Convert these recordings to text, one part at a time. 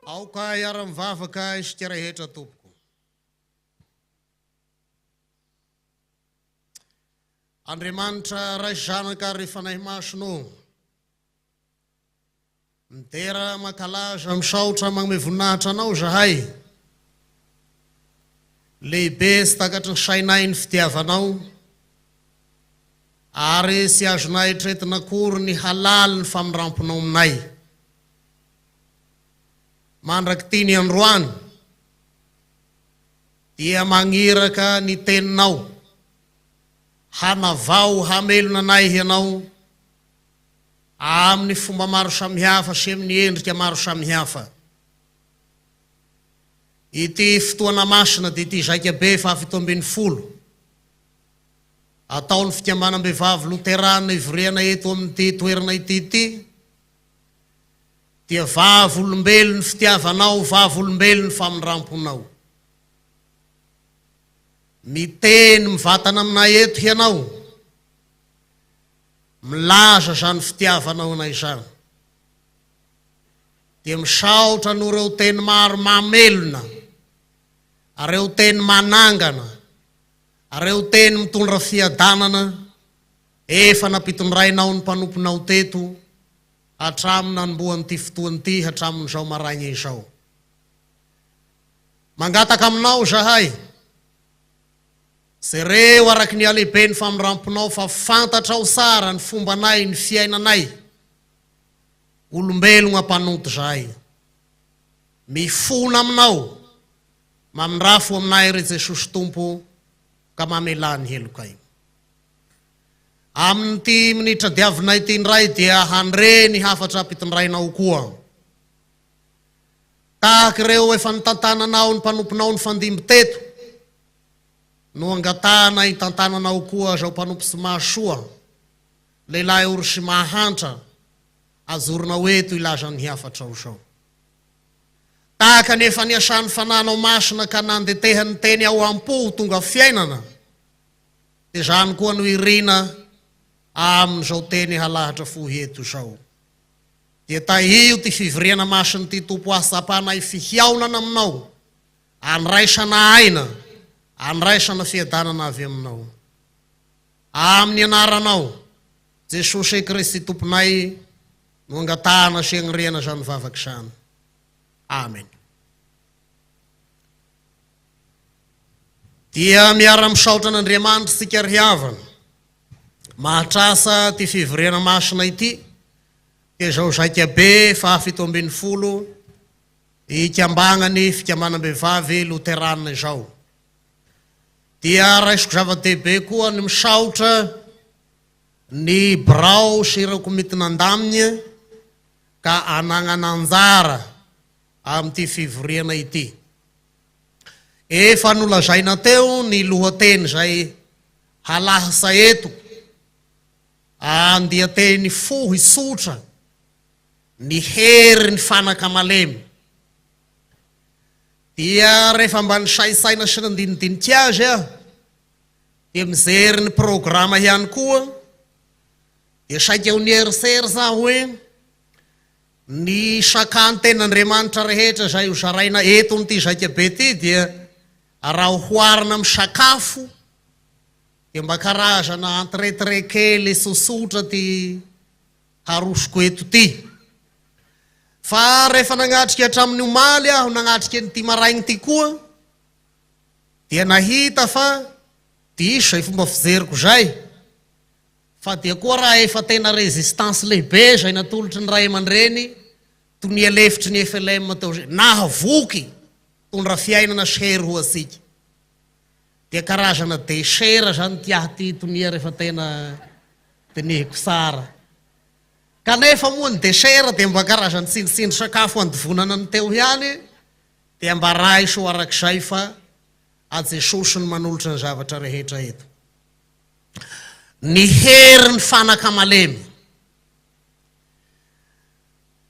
Aoka hiara-mivavaka isika rehetra tompoko. Andriamanitra Ray sy Zanaka ary Fanahy Masina ô. Midera, mankalaza, misaotra, magnome voninahitra Anao izahay. Lehibe sy takatry ny sainay ny fitiavanao, ary tsy azonay eritreretina akory ny halalin'ny famindramponao aminay. Mandrak'ity ny androany, dia magniraka ny Teninao hanavao, hamelona anay Ianao, amin'ny fomba maro samihafa sy amin'ny endrika maro samihafa. Ity fotoana masina dia ity zaikabe faha-17 ataon'ny Fikambanam-behivavy Loterana ivoriana eto amin'ity toerana ity ity dia vavolombelon'ny fitiavanao, vavolombelon'ny famindramponao. Miteny mivantana aminay eto hianao. Milaza izany fitiavanao anay izany. Dia misaotra noho ireo teny maro mamelona, ireo teny manangana, ireo teny mitondra fiadanana efa nampitondrainao ny mpanomponao teto hatramin'ny nanombohan'ity fotoana ity hatramin'izao maraina izao. Mangataka aminao izahay. Jereo araka ny halehiben'ny famindramponao fa fantatrao tsara ny fombanay, ny fiainanay. Olombelogna mpanompo zahay. Mifona aminao, mamindrafo aminay ry Jesosy Tompo ka mamelà ny helokay. Amin'ity minitra diavinay ity indray dia handre ny hafatra ampitondrainao koa. Tahaka ireo efa nitantananao ny mpanomponao nifandimby teto, no angatahana hitantananao koa izao mpanompo tsy mahasoa, lehilahy ory sy mahantra, ajoronao eto hilaza ny hafatrao izao. Tahaka ny efa niasan'ny Fanahinao Masina ka nandetehany teny ao am-po ho tonga fiainana, dia izany koa no irina amin'izao teny halahatra fohy eto izao. Dia tahio ity fivoriana masina ity Tompo ahatsapana fihaonana aminao, andraisana aina, andraisana fiadanana avy aminao. Amin'ny anaranao, Jesosy Kristy Tomponay, no angatahana sy agnirihana izany vavaka izany. Amen. Dia miara-misaotra an'Andriamanitra isika ry havana. Mahatrasa ity fivoriana masina ity dia izao zaikabe faha 17 ikambanan'ny fikambanam-behivavy loterana izao. Dia raisiko zava-dehibe koa ny misaotra ny birao sy ireo komity nandaminy ka anagnana anjara amin'ity fivoriana ity. Efa nolazaina teo ny lohateny izay halahasa eto, andian-teny fohy tsotra, ny herin'ny fanaka malemy. Dia rehefa mba nisaintsaina sy nandinidinika azy aho, dia mijery ny programa ihany koa, dia saika ho nieritreritra aho hoe, ny sakan'ny tenin'Andriamanitra rehetra izay ho zaraina eto amin'ity zaikabe ity dia raha oharina amin'ny sakafo, dia mba karazana entrée-trée kely tsotsotra ity harosoko eto ity. Fa rehefa nagnatrika hatramin'ny omaly aho, nagnatrika an'ity maraigny ity koa, dia nahita fa diso izay fomba fijeriko izay, fa dia koa raha efa tena résistance lehibe izay natolotry ny ray aman-dreny, tonia lefitry ny FLM teo izay, nahavoky, tondra fiainana sy hery ho antsika. Dia karazana dessert zany ity ahy ity tonia rehefa tena dinihiko tsara. Kanefa moa ny dessert dia mba karazany tsindritsindry sakafo andivonana ny teo ihany dia mba raiso arak'izay fa a Jesosy no manolotra ny zavatra rehetra eto. Ny herin'ny fanaka malemy.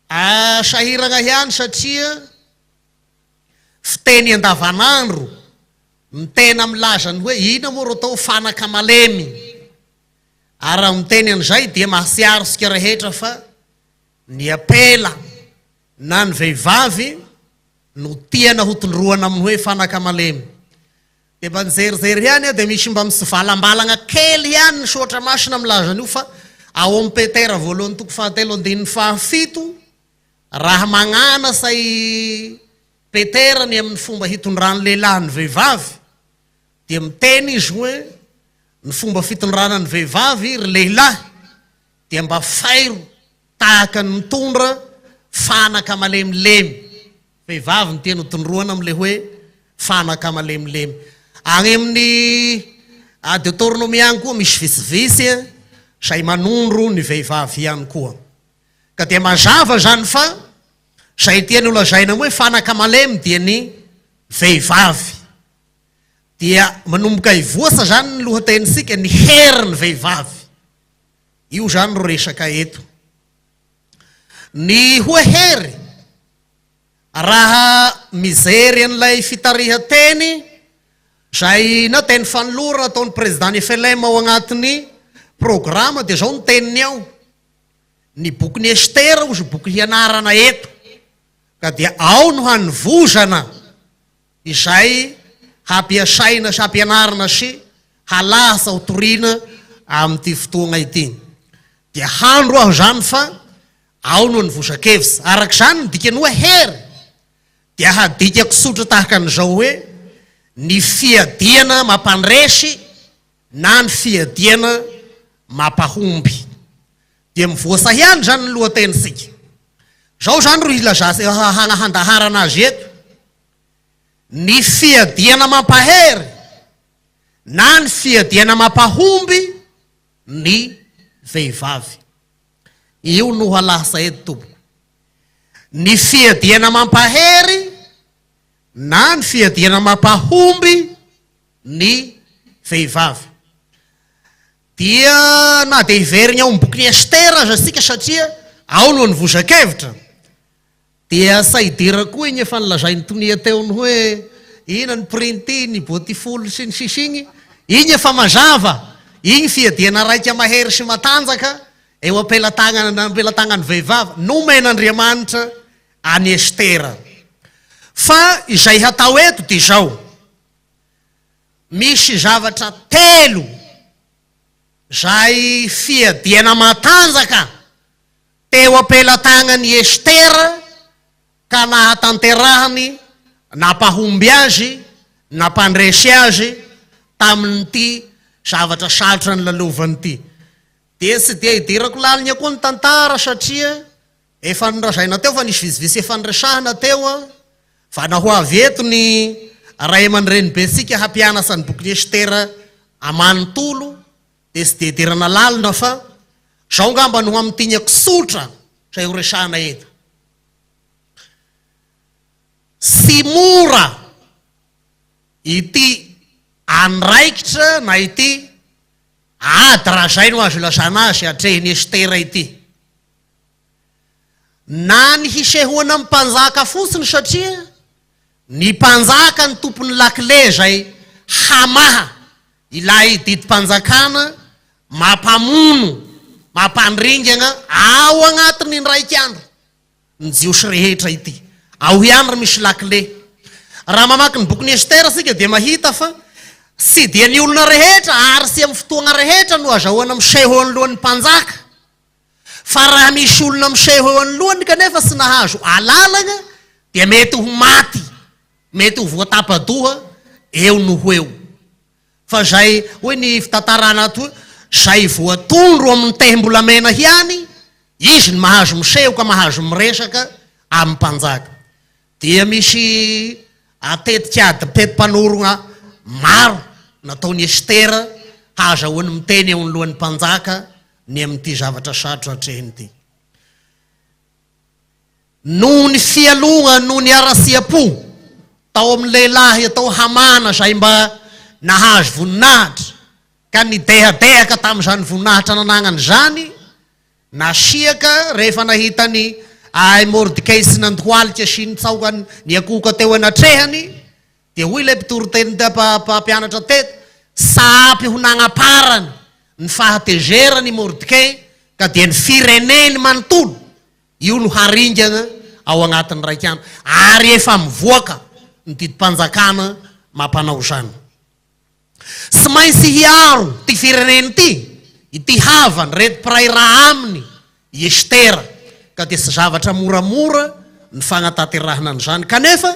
A sahiragna ihany satria fiteny andavanandro ny tena milaza ny hoe ina moa ro atao fanaka malemy. Ary raha miteny an'izay dia mahatsiaro isika rehetra fa ny apela na ny vehivavy. no tiana ho tondroana amin'ny hoe fanaka malemy. Dia mba nijerijery ihany aho dia misy mba mitsivalambalagna kely ihany ny Soratra Masina milaza an'io fa ao amin'ny Petera voalohany toko fahatelo andininy fahafito raha magnanasa i Petera ny amin'ny fomba hitondran'ny lehilahy ny vehivavy dia miteny izy hoe ny fomba fitondrana ny vehivavy ry lehilahy dia mba fairo tahaka ny mitondra fanaka malemilemy. Vehivavy no tiany ho tondroana amin'ilay hoe fanaka malemilemy. Any amin'ny Deotornomia any koa misy vitsivitsy izay manondro ny vehivavy ihany koa. Ka dia mazava izany fa izay tiany holazaina hoe fanaka malemy dia ny vehivavy. Dia manomboka hivoasa izany ny lohatenintsika, ny herin'ny vehivavy. Io izany ro resaka eto. Ny hoe hery, raha mijery an'ilay fitarihan-teny izay na teny fanolorana ataon'ny président ny FLM ao agnatin'ny programa dia izao ny teniny ao, ny bokin'i Estera hozy boky hianarana eto, ka dia ao no hanovozana izay hampiasaina sy hampianarina sy halasa ho toriana amin'ity fotoagna ity. Dia handro aho izany fa ao no nivozan-kevitra. Araka izany ny dikany hoe hery dia hadikako tsotra tahaka an'izao hoe ny fiadiana mampandresy na ny fiadiana mampahomby. Dia mivoasa ihany izany ny lohatenintsika. Izao izany ro hilaza handaharana azy eto. Ny fiadiana mampahery na ny fiadiana mampahomby ny vehivavy. Io no halasa eto tompoko. Ny fiadiana mampahery na ny fiadiana mampahomby ny vehivavy. Dia na dia hiverina ao amin'ny bokin'i Estera aza isika satria ao no anivozan-kevitra. Dia sa hidera koa iny efa nolazain'i Tonia teo ny hoe ina ny printy, ny botifolo sy ny sisa iny, iny efa mazava, iny fiadiana raika mahery sy matanjaka eo am-pelatanana am-pelatanan'ny vehivavy nomen'Andriamanitra an'i Estera. Fa izay hatao eto dia izao, misy zavatra telo izay fiadiana matanjaka Teo am-pelatagnan'i Estera ka nahatanterahany nampahomby azy, nampandresy azy tamin'ity zavatra sarotra nolalovany ity. Dia tsy dia idirako lalina koa ny tantara satria efa nolazaina teo fa nisy vitsivitsy efa niresahana teo fa na ho avy eto ny ray aman-drenibentsika hampianatra ny bokin'i Estera manontolo Dia tsy dia idirana lalina fa izao angamba no hamintinako tsotra izay ho resahana eto. Tsy mora ity andraikitra na ity ady raha izay no azo ilazana azy atrehin'i Estera ity. Na ny hisehoana amin'ny mpanjaka fotsiny satria ny mpanjaka ny tompon'ny lakile izay hamaha Ilay didim-panjakana mampamono, mampandringana ao agnatin'ny indraiky andro ny Jiosy rehetra ity. Ao ihany ry misy lakile. Raha mamaky ny bokin'i Estera isika dia mahita fa tsy dia ny olona rehetra ary tsy amin'ny fotoagna rehetra no azahoana miseho eo anoloan'ny mpanjaka. Fa raha misy olona miseho eo anoloany kanefa tsy nahazo alalagna dia mety ho maty. Mety ho voatapa-doha eo no ho eo. Fa izay, hoy ny fitantarana ato, izay voatondro amin'ny tehim-bolamena ihany, izy no mahazo miseho ka mahazo miresaka amin'ny mpanjaka. Dia misy tetik'ady teti-panorona maro nataon'i Estera hahazahoany miteny eo anoloan'ny mpanjaka ny amin'ity zavatra sarotra atrehiny ity. Noho ny fialogna noho ny harasiam-po tao amin'ny lehilahy atao Hamana izay mba nahazo voninahitra ka nidehadehaka tamin'izany voninahitra nanagnany izany, nasiaka rehefa nahita an'i ahy Mordekay sy nandohalika sy nitsaoka niankohoka teo anatrehany, dia hoy ilay mpitoriteny mpampianatra teto, Sahampy ho nagnaparany ny fahatezerany i Mordekay ka dia ny fireneny manontolo Io no haringana ao agnatin'ny raika andro ary efa mivoaka ny didim-panjakana mampanao izany. Tsy maintsy hiaro ity firenena ity, ity havany, ireto mpiray rà aminy, i Estera, ka dia tsy zavatra moramora ny fagnatanterahana an'izany, kanefa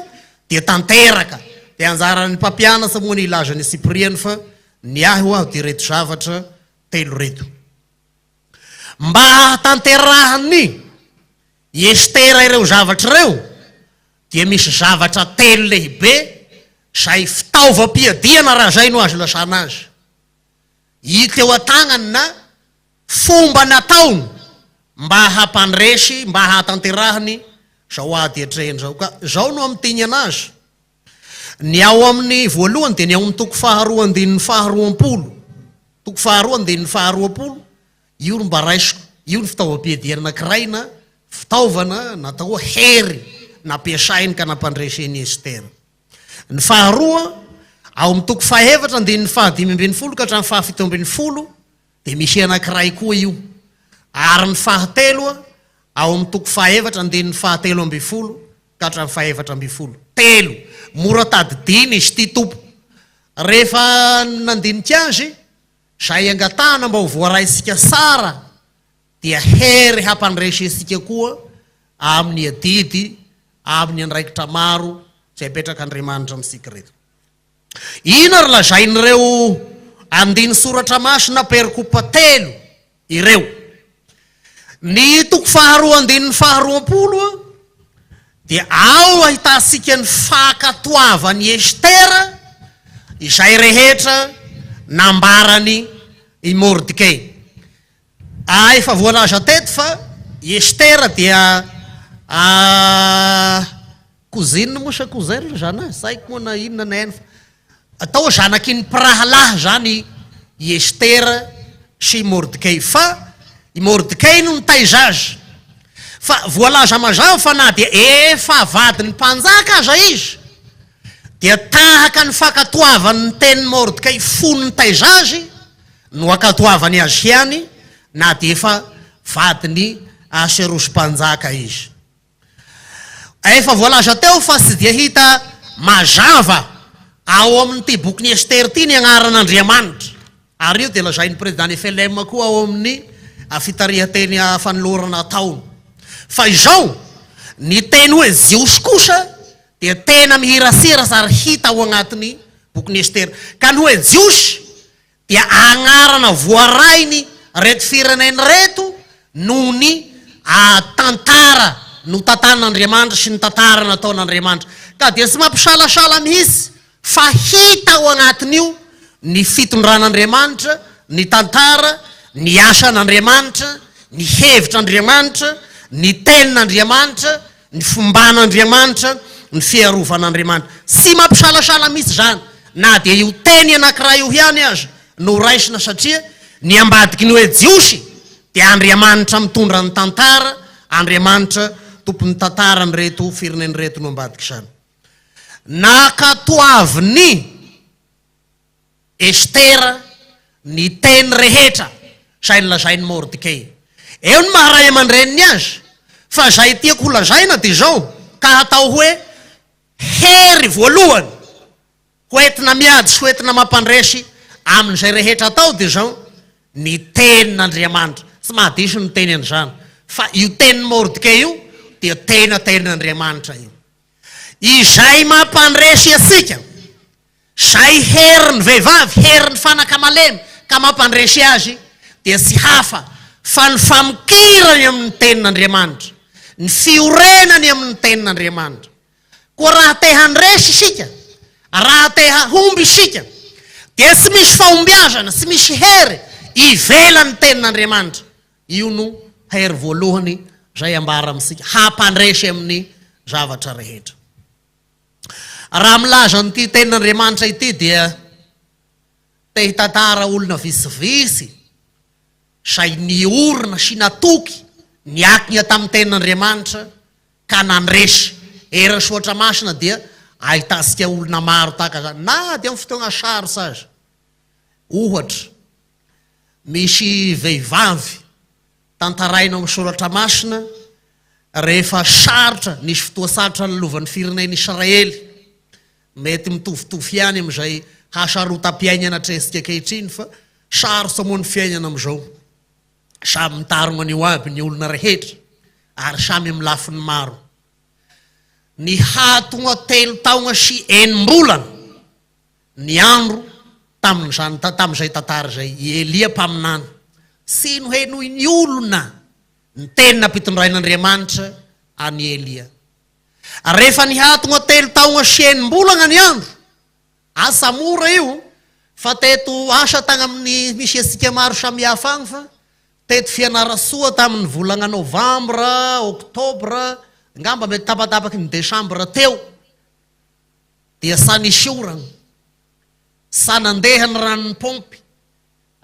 dia tanteraka, dia anjaran'ny mpampianatra moa ny hilaza ny antsipiriany fa ny ahy ho'aho dia ireto zavatra telo ireto. Mba hahatanterahan'i Estera ireo zavatra ireo dia misy zavatra telo lehibe izay fitaovam-piadiana raha izay no azo ilazana azy. Hita eo an-tagnany na fomba nataony mba hampandresy, mba hahatanterahiny izao ady atrehiny izao. Ka izao no amintignana azy. Ny ao amin'ny voalohany dia ny ao amin'ny toko faharoa andininy faharoampolo. Toko faharoa andininy faharoapolo, io no mba raisiko, io ny fitaovam-piadiana anankiray na fitaovana natao hoe hery nampiasainy ka nampandresen'i Estera. Ny faharoa, ao amin'ny toko fahefatra andininy fahadimy ambin'ny folo ka hatramin'ny fahafito ambin'ny folo dia misy anankiray koa io. Ary ny fahatelo, ao amin'ny toko fahefatra andininy fahatelo ambin'ny folo ka hatramin'ny faha-14. Telo. Mora tadidiana izy ity Tompo. Rehefa nandinika azy, izay angatahana mba ho voaraintsika tsara dia hery hampandresy antsika koa amin'ny adidy, amin'ny andraikitra maro izay apetrak'Andriamanitra amintsika ireto. Inona ary lazain'ireo andinin-tsoratra masina perikopa telo ireo? Ny toko faharoa andininy faharoapolo dia ao ahitantsika ny fankatoavan'i Estera izay rehetra nambarany i Mordekay. A Efa voalaza teto fa i Estera dia cousine moa sa cousin zany e? Tsy haiko moa na inona na inona fa atao hoe zanaky ny mpirahalahy zany i Estera sy i Mordekay fa i Mordekay no nitaiza azy. Fa voalaza mazava fa na dia efa vadin'ny mpanjaka aza izy dia tahaka ny fankatoavany ny tenin'i Mordekay fony nitaiza azy no ankatoavany azy ihany na dia efa vadin'i Ahaserosy Mpanjaka izy. Efa voalaza teo fa tsy dia hita mazava ao amin'ity bokin'i Estera ity ny anaran'Andriamanitra. Ary io dia lazain'ny Président FLM koa ao amin'ny fitarihan-teny fanolorana ataony. Fa izao, ny teny hoe Jiosy kosa dia tena mihirasira ary hita ao anatin'ny bokin'i Estera. Ka ny hoe Jiosy dia agnarana voarainy reto firenena ireto noho ny tantara notantanin'Andriamanitra sy ny tantara nataon'Andriamanitra. Ka dia tsy mampisalasala mihitsy fa hita ao anatin'io ny fitondran'Andriamanitra, ny tantara, ny asan'Andriamanitra, ny hevitr'Andriamanitra, ny tenin'Andriamanitra, Ny fomban'Andriamanitra, ny fiarovan'Andriamanitra. Tsy mampisalasala mihitsy izany, na dia io teny anankiray io ihany aza no raisina satria ny ambadiky ny hoe Jiosy dia Andriamanitra mitondra ny tantara, Andriamanitra tompon'ny tantaran'ireto firenena ireto no ambadik'izany. Nankatoavin'ny. Estera ny teny rehetra izay nolazain'i Mordekay. Eo ny maha ray aman-dreniny azy, fa izay tiako holazaina dia izao, ka hatao hoe hery voalohany hoentina miady sy hoentina mampandresy amin'izay rehetra atao dia izao, ny tenin'Andriamanitra. Tsy mahadiso ny miteny an'izany, fa io tenin'i Mordekay io dia tena tenin'Andriamanitra io. Izay mampandresy antsika. Zay herin'ny vehivavy, herin'ny fanaka malemy ka mampandresy azy dia tsy hafa fa ny famikirany amin'ny tenin'Andriamanitra, ny fiorenany amin'ny tenin'Andriamanitra. Koa raha te handresy isika, raha te hahomby isika, dia tsy misy fahombiazana, tsy misy hery ivelan'ny tenin'Andriamanitra. Io no hery voalohany izay ambara amintsika, hampandresy amin'ny zavatra rehetra. Raha milaza an'ity tenin'Andriamanitra ity dia te hitantara olona vitsivitsy izay niorina sy natoky niankina tamin'ny tenin'Andriamanitra ka nandresy. Eran'ny Soratra Masina dia ahitantsika olona maro tahaka izany na dia amin'ny fotoana sarotra aza. Ohatra, misy vehivavy tantaraina ao amin'ny Soratra Masina. Rehefa sarotra, nisy fotoa sarotra lalovan'ny firenena Israely, mety mitovitovy ihany amin'izay hasarotam-piainana atrehintsika ankehitriny fa sarotra moa ny fiainana amin'izao. Samy mitarogna an'io aby ny olona rehetra ary samy amin'ny lafiny maro. Nihatogna telo taogna sy enim-bolana ny andro tamin'izany tamin'izay tantara izay i Elia mpaminany. Tsy nohenoin'ny olona ny teny nampitondrain'Andriamanitra an'i Elia. Rehefa nihatogna telo taogna sy enim-bolagna ny andro, asa mora io fa teto asa tagny amin'ny misy antsika maro samihafa agny fa teto Fianarantsoa tamin'ny volagna novambra, oktobra, angamba mety tapatapaky ny desambra teo dia sa nisy oragna, sa nandeha ny ranon'ny paompy,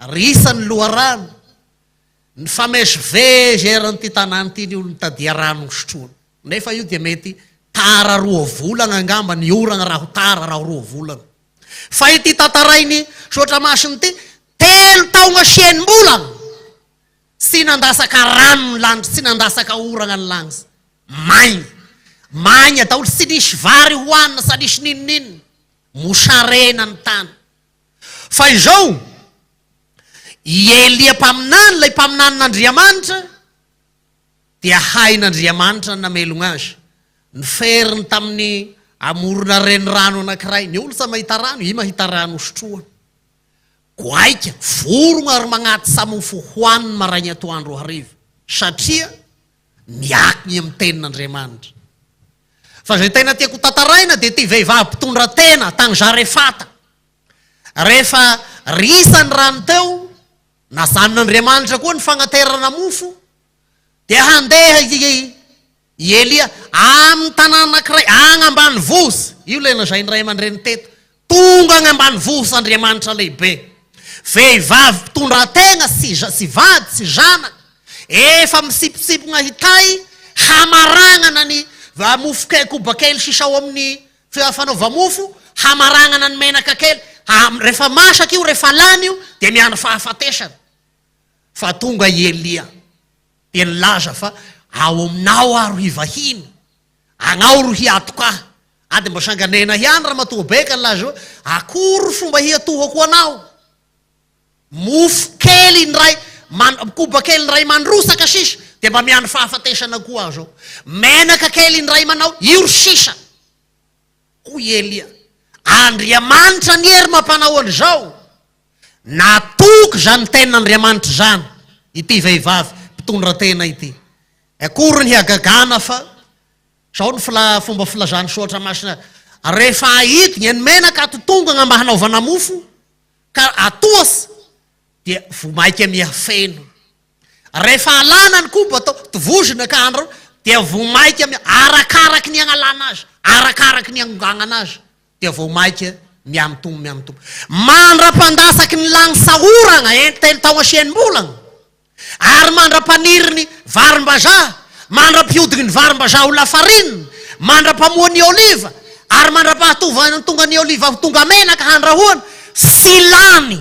risa ny loharano, nifamezivezy eran'ity tanàna ity ny olona nitadia rano hosotroana. Nefa io dia mety tara roa volagna angamba ny oragna raha ho tara raha ho roa volagna. Fa ity tantarain'i Soatra Masina ity, telo taogna sy enim-bolagna tsy nandasaka rano ny lanitra, tsy nandasaka oragna ny lanitra. Maigna. Maigna daholo, tsy nisy vary hohanina, sa nisy n'inon'inona. Mosarena ny tany. Fa izao, i Elia mpaminany, ilay mpaminanin'Andriamanitra, dia hain'Andriamanitra ny namelogna azy. Noferiny tamin'ny amorona renirano anankiray. Ny olona tsy mahita rano, i mahita rano hosotroana. Goaika, vorogna ary magnatsa mofo hohaniny maraigny atoandro hariva, satria miakigny amin'ny tenin'Andriamanitra. Fa izay tena tiako hotantaraina dia ity vehivavy mpitondra tena tany Zarefata. Rehefa risa ny rano teo, Najanon'Andriamanitra koa ny fagnaterana mofo, dia handeha i i Elia amin'ny tanàna anankiray agny ambanivohitra. Io ilay lazain'ny ray aman-dreny teto. Tonga agny ambanivohitra Andriamanitra lehibe. Vehivavy mpitondra tegna sy sy vady sy zanaka, efa misipotsipogna hitay hamaragnana ny mofo ke koba kely sisa ao amin'ny Fanaova-mofo, hamaragnana ny menaka kely, rehefa masaka io, rehefa lany io, dia miandry fahafatesana. Fa tonga i Elia, dia nilaza fa, Ao aminao aho ro hivahiny, agnao ro hiatoka ahy. Ady mba sanganehana ihany Ramatoa be ka nilaza hoe, Akory ny fomba hiatohako anao? Mofo kely indray, man, koba kely indray mandrosaka sisa, dia mba miandry fahafatesana koa aho izao. Menaka kely indray manao, io ry sisa. Hoy i Elia, Andriamanitra anie ry mampanao an'izao. Natoky izany tenin'Andriamanitra izany ity vehivavy mpitondra tena ity. Akory ny hagagana fa izao ny fila, fomba filazan'ny Soratra Masina, rehefa aidina ny menaka atotongana mba hanaovana mofo, Ka atoas dia voa maika miha feno. Rehefa alana ny koba atao tovozina ka andrao dia voa maika miha arakaraky ny agnalana azy, arakaraky ny agnongagnana azy dia vao maika miha mitombo miha mitombo. Mandra-pandatsaky ny lagnitsa oragna en telo taogna sy enim-bolagna. Ary mandra-paniry ny varimbazaha, mandra-pihodiny ny varimbazaha ho lafarinina, mandra-pamoa ny oliva, ary mandra-pahatonga ny oliva ho tonga menaka handrahoana, tsy lany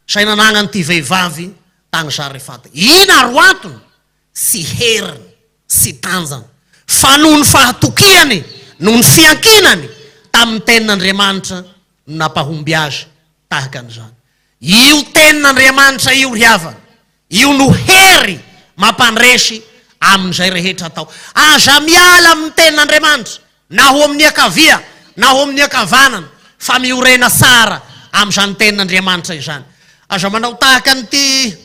izay nanagnan'ity vehivavy tany Zarefata. Ina ro antony? Tsy heriny, tsy tanjany, fa noho ny fahatokiany, noho ny fiankinany tamin'ny tenin'Andriamanitra no nampahomby azy tahaka an'izany. Io tenin'Andriamanitra io ry havana, io no hery mampandresy amin'izay rehetra atao. Aza miala amin'ny tenin'Andriamanitra, na ho amin'ny ankavia na ho amin'ny ankavanana, fa miorena tsara amin'izany tenin'Andriamanitra izany. Aza manao tahaka an'ity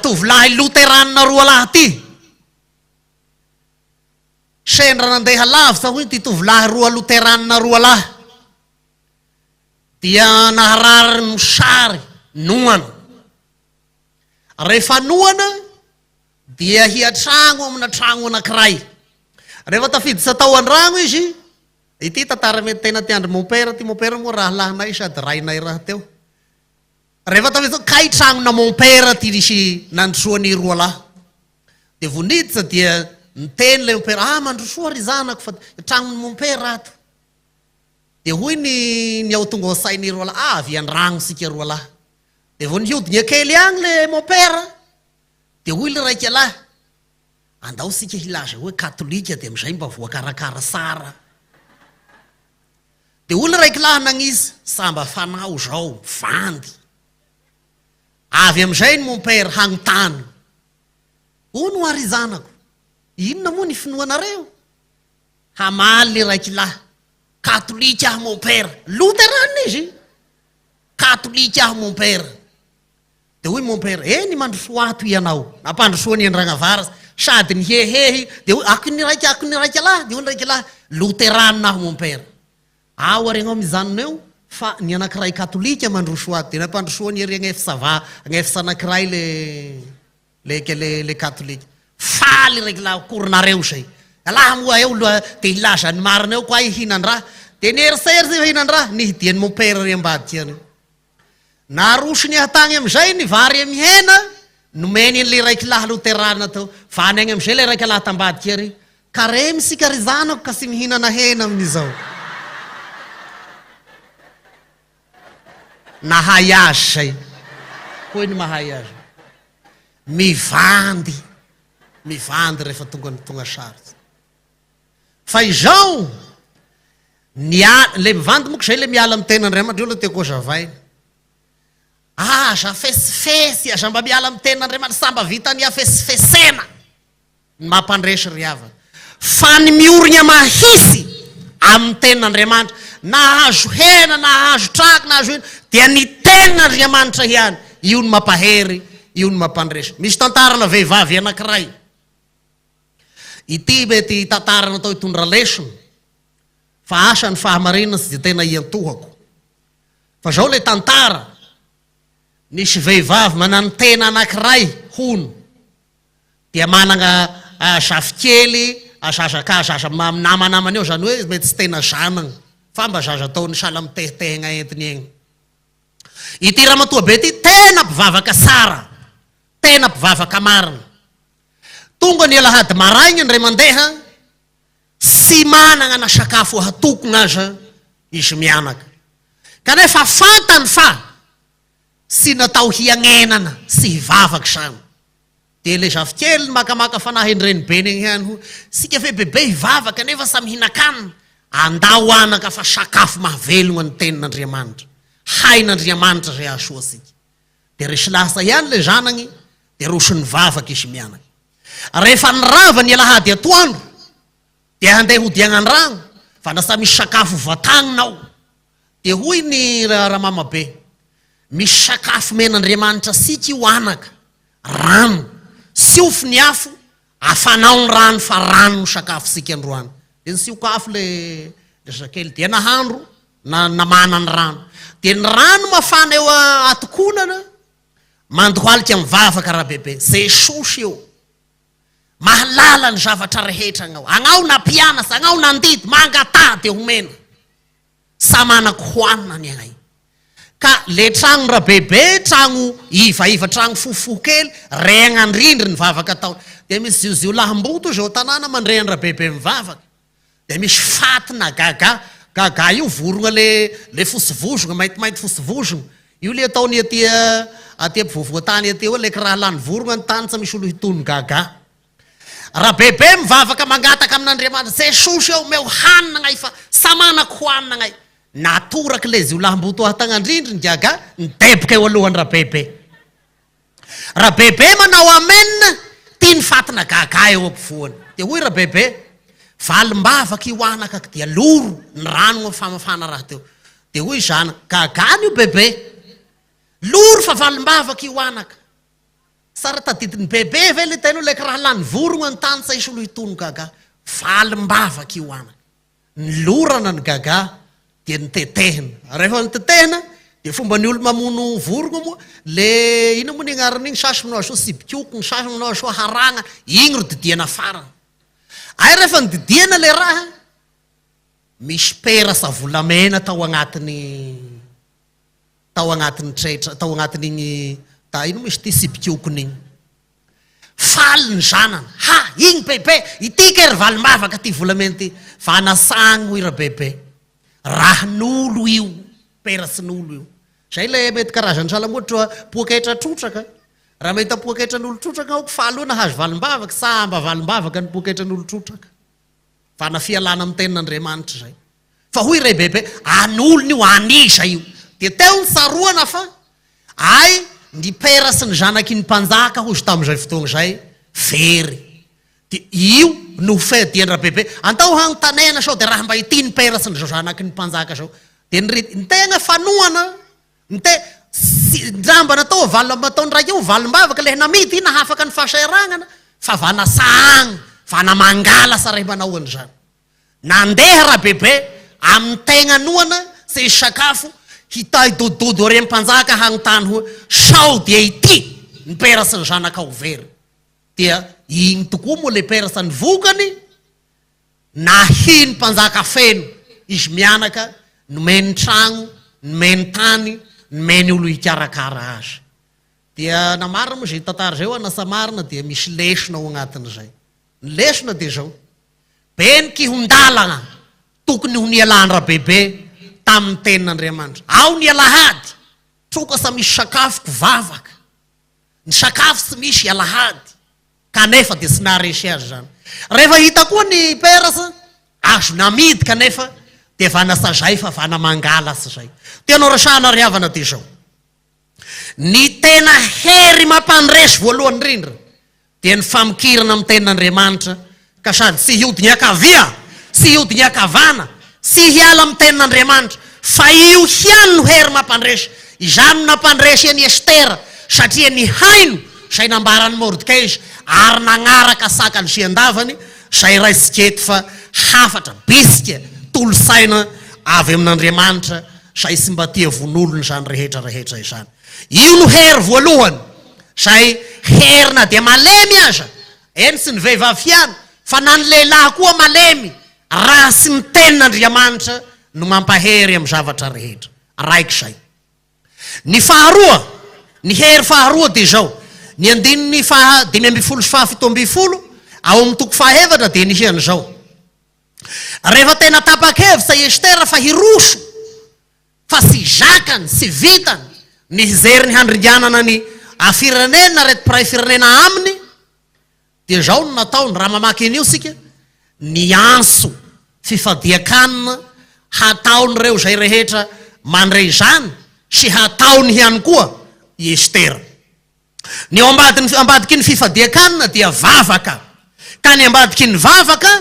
tovolahy loteranina roalahy ity. Sendra nandeha lavitra hoy ity tovolahy roa loteranina roalahy. Dia naharary ny mosary, noana. Rehefa noana dia hiatragno amina tragno anankiray. Rehefa tafiditra tao an-dragno izy, ity tantara mety tena tian-dry mompera ity, mompera moa rahalahinay sady rainay rahateo. Rehefa tafiditra tao, kay tragnona mompera ity nisy nandrosoan'ny roalahy. Dia vao niditra dia niteny ilay mompera, ah mandrosoa ry zanako fa tragnon'ny mompera ato. Dia hoy ny ny ao tonga ao an-tsain'i roalahy, ah avy an-dragno isika roalahy. Dia vao nihodina kely ihany le mompera, dia hoy le raikalahy, Andao isika hilaza hoe katolika dia amin'izay mba voakarakara tsara. Dia hoy ny raikilahy nagnisy, Samba fanao izao, vandy. Avy amin'izay ny mompera hagnontany, Hono hoa ry zanako, inona moa ny finoanareo? Hamaly ny raikilahy, Katolika aho mompera. Loterana izy! Katolika aho mompera. Dia hoy mompera, Eny mandrosoa ato hianao. Nampandrosoany an-dRagnavaratra, sady nihehehy, dia hoy, Ako ny raika, ako ny raika lahy. Dia hoy ny raika lahy, Loterana aho mompera. Ao ary ianao mijanona eo, fa ny anankiray katolika mandroso ato. Dia nampandrosoany ery agnefsa va, agnefsa anankiray le, le, le, le katolika. Faly raiky lahy, akorinareo izay. Lahy moa eo loha, dia hilaza ny marina eo koa hihinan-draha. Dia nieritreritra izy hihinan-draha, nihidian'i mompera ery ambadika ery. Narosony tagny amizay ny vary amy hena nomeny an'le raiky lahy loterana teo. Vany agny amizay le raika lahy tambadika ary. Karemy isika ry zanako ka tsy mihinana hena amin'izao. Nahay azy zay. Hoy ny mahay azy. Mivandy. Mivandy rehefa tonga ny tonga sarotra. Fa izao, ny a, le mivandy moko zay le miala amin'ny tenin'Andriamanitra, io aloha tiako hozavaina. Aza afesifesy, aza mba miala amin'ny tenin'Andriamanitra, sa mba vitan'ny afesifesena ny mampandresy ry havana. Fa ny miorigna mahisy amin'ny tenin'Andriamanitra, na hahazo hena, na hahazo traky, na hahazo ino, dia ny tenin'Andriamanitra ihany, io no mampahery, io no mampandresy. Misy tantarana vehivavy anankiray. Ity mety tantara natao hitondra lesona fa asa ny fahamarinana tsy dia tena iantohako. Fa zao le tantara, nisy vehivavy mananotena anakiray hono dia managna zafikely zaza ka zaza minamanamana eo zany hoe mety tsy tena zanany fa mba zaza ataony sahala mitehetehegna entiny egny. Ity ramatoa be ity tena mpivavaka tsara, tena mpivavaka marina. Tonga ny alahady maraigna indray mandeha, tsy managna na sakafo hatokogna aza izy mianaka. Kanefa fantany fa tsy natao hiagnenana sy hivavaka izany. Dia ilay zafikeliny makamaka fanahy an-drenibeny igny ihany hoy, Isika ve bebe hivavaka nefa samy hihinan-kanina? Andao anaka fa sakafo mahavelogna ny tenin'Andriamanitra. Hain'Andriamanitra izay hahasoa antsika. Dia resy lahatra ihany ilay zanany dia roso nivavaka izy mianaka. Rehefa nirava ny alahady atoandro dia handeha hody agnandragno fa lasa misy sakafo vatagnina ao. Dia hoy ny ramamabe, misy sakafo omen'Andriamanitra antsika io anaka, rano, siofy ny afo, afanao ny rano fa rano no sakafontsika androany. Dia nisioka afo ilay zazakely dia nahandro na namana ny rano. Dia ny rano mafana eo atokonana, mandohalika mivavaka Rabebe, Jesosy ô, mahalala ny zavatra rehetra agnao, agnao nampianatra, agnao nandidy, mangataha dia homena. Sa manako hohanina ny ahy. Ka le tragno Rabebe, tragno ivaiva, tragno fohifohy kely, reagna andrindry ny vavaka ataony. Dia misy zioziolahim-boto zao tanàna mandre an-dRabebe mivavaka. Dia misy fatina gaga, gaga io vorogna le le fotsy vozogna, maintimainty fotsy vozogna. Io le ataony aty aty ampovoavoantany aty eo le kiraha lany vorogna ny tany tsa misy olo hitono gaga. Rabebe mivavaka mangataka amin'Andriamanitra, Jesosy ô omeo hanina agnay fa sa manako hohanina agnay. Natoraky le jiolahimboto ahy-tagnandrindry ny gaga, nideboka eo alohany Rabebe. Rabebe manao amen, ty ny fatina gaga eo ampovoany. Dia hoy Rabebe, valim-bavaka io anakako dia loro ny rano famafana rahateo. Dia hoy zanako, gagana io bebe, loro fa valim-bavaka io anaka. Tsara tadidin'i bebe ve le teny hoe ilay kiraha lany vorogna ny tany tsa hisolo hitony gaga. Valim-bavaka io anaka. Nilorana ny gaga dia notetehina. Rehefa notetehina dia fomban'ny olo mamono vorogna moa le inona moa ny agnaran'igny sasy manao azy hoe sibikoko, ny sasy manao azy hoe haragna, igny ro didiana farany. Hay rehefa nodidiana le raha, misy perasa volamena tao agnatin'ny tao agnatin'ny tretra, tao agnatin'igny ta ino moa izy ity sibikokony igny. Faly ny zanany, ha! Igny bebe, ity kay ry valimbavaka ty volamena ty, vanasagny hoy rabebe, rahan'olo io, peratsin'olo io. Zay le mety karazan'ny sahala moa troa poketra trotraka. Raha mahita poaketran'olon-trotraka aho, faly hoe nahazo valim-bavaka, sa mba valim-bavaka ny poaketran'olon-trotraka? Vana fialana amin'ny tenin'Andriamanitra izay. Fa hoy Rebebe, an'olona io, an'iza io? Dia teo ny tsaroana fa ay ny pera sy ny zanaky ny mpanjaka hozy tamin'izay fotoana izay very. Dia io no fiadian-dRabebe. Andao hanontanena sao dia raha mba ity ny pera sy ny zanaky ny mpanjaka izao. Dia ny ny tegna fanohana, ny te sy ndra mba natao val nataon-dray io valim-bavaka le namidy nahafaka ny fahasahiranana fa vana sahagna, vana mangala sa ray manao an'izany. Nandeha Rabebe amin'ny tegna noana tsy hisy sakafo, hitahy dododo ary mpanjaka hanontany hoe, Sao dia ity ny pera sy ny zanakao very? Dia iny tokoa moa le persa ny vokany, nahiny mpanjaka feno izy mianaka, nomeny tragno, nomeny tany, nomeny olo hikarakara azy. Dia na marina moa izay tantara izay hoa na sa marina dia misy lesona ao agnatin'izay. Ny lesona dia izao, be ny kihon-dalagna tokony ho nialan-dRabebe tamin'ny tenin'Andriamanitra. Ao ny alahady, troka sa misy sakafoko vavaka. Ny sakafo tsy misy alahady, kanefa dia tsy naharesy azy izany. Rehefa hita koa ny Persa, azo namidy kanefa dia vana sazay fa vana mangala sy izay. Tena resahana ry havana dia izao. Ny tena hery mampandresy voalohany indrindra dia ny famikirana amin'ny tenin'Andriamanitra ka sady tsy hiodiny ankavia sy hiodiny ankavana sy hiala amin'ny tenin'Andriamanitra fa io ihany no hery mampandresy. Izany no nampandresy an'i Estera satria nihaino izay nambaran'i Mordekay izy ary nagnaraka sakany sy andavany izay raisika eto fa hafatra bisika tolo-saina avy amin'Andriamanitra izay tsy mba tia vonoolona izany rehetra rehetra izany. Io no hery voalohany, izay hery na dia malemy aza, eny tsy ny vehivavy ihany fa na ny lehilahy koa malemy raha tsy ny tenin'Andriamanitra no mampahery amin'ny zavatra rehetra. Raika izay. Ny faharoa, ny hery faharoa dia izao, ny andininy faha 15 sy faha 17 ao amin'ny toko fahaefatra dia nisy an'izao. Rehefa tena tapa-kevitra i Estera fa hiroso, fa tsy zakany, tsy vitany ny hijery ny handringanana ny firenena ireto mpiray firenena aminy, dia izao no nataony, raha mamaky an'io isika, niantso fifadian-kanina hataon'ireo izay rehetra mandre izany sy hataony ihany koa i Estera. Ny ao ambadiny ambadiky ny fifadian-kanina dia vavaka, ka ny ambadiky ny vavaka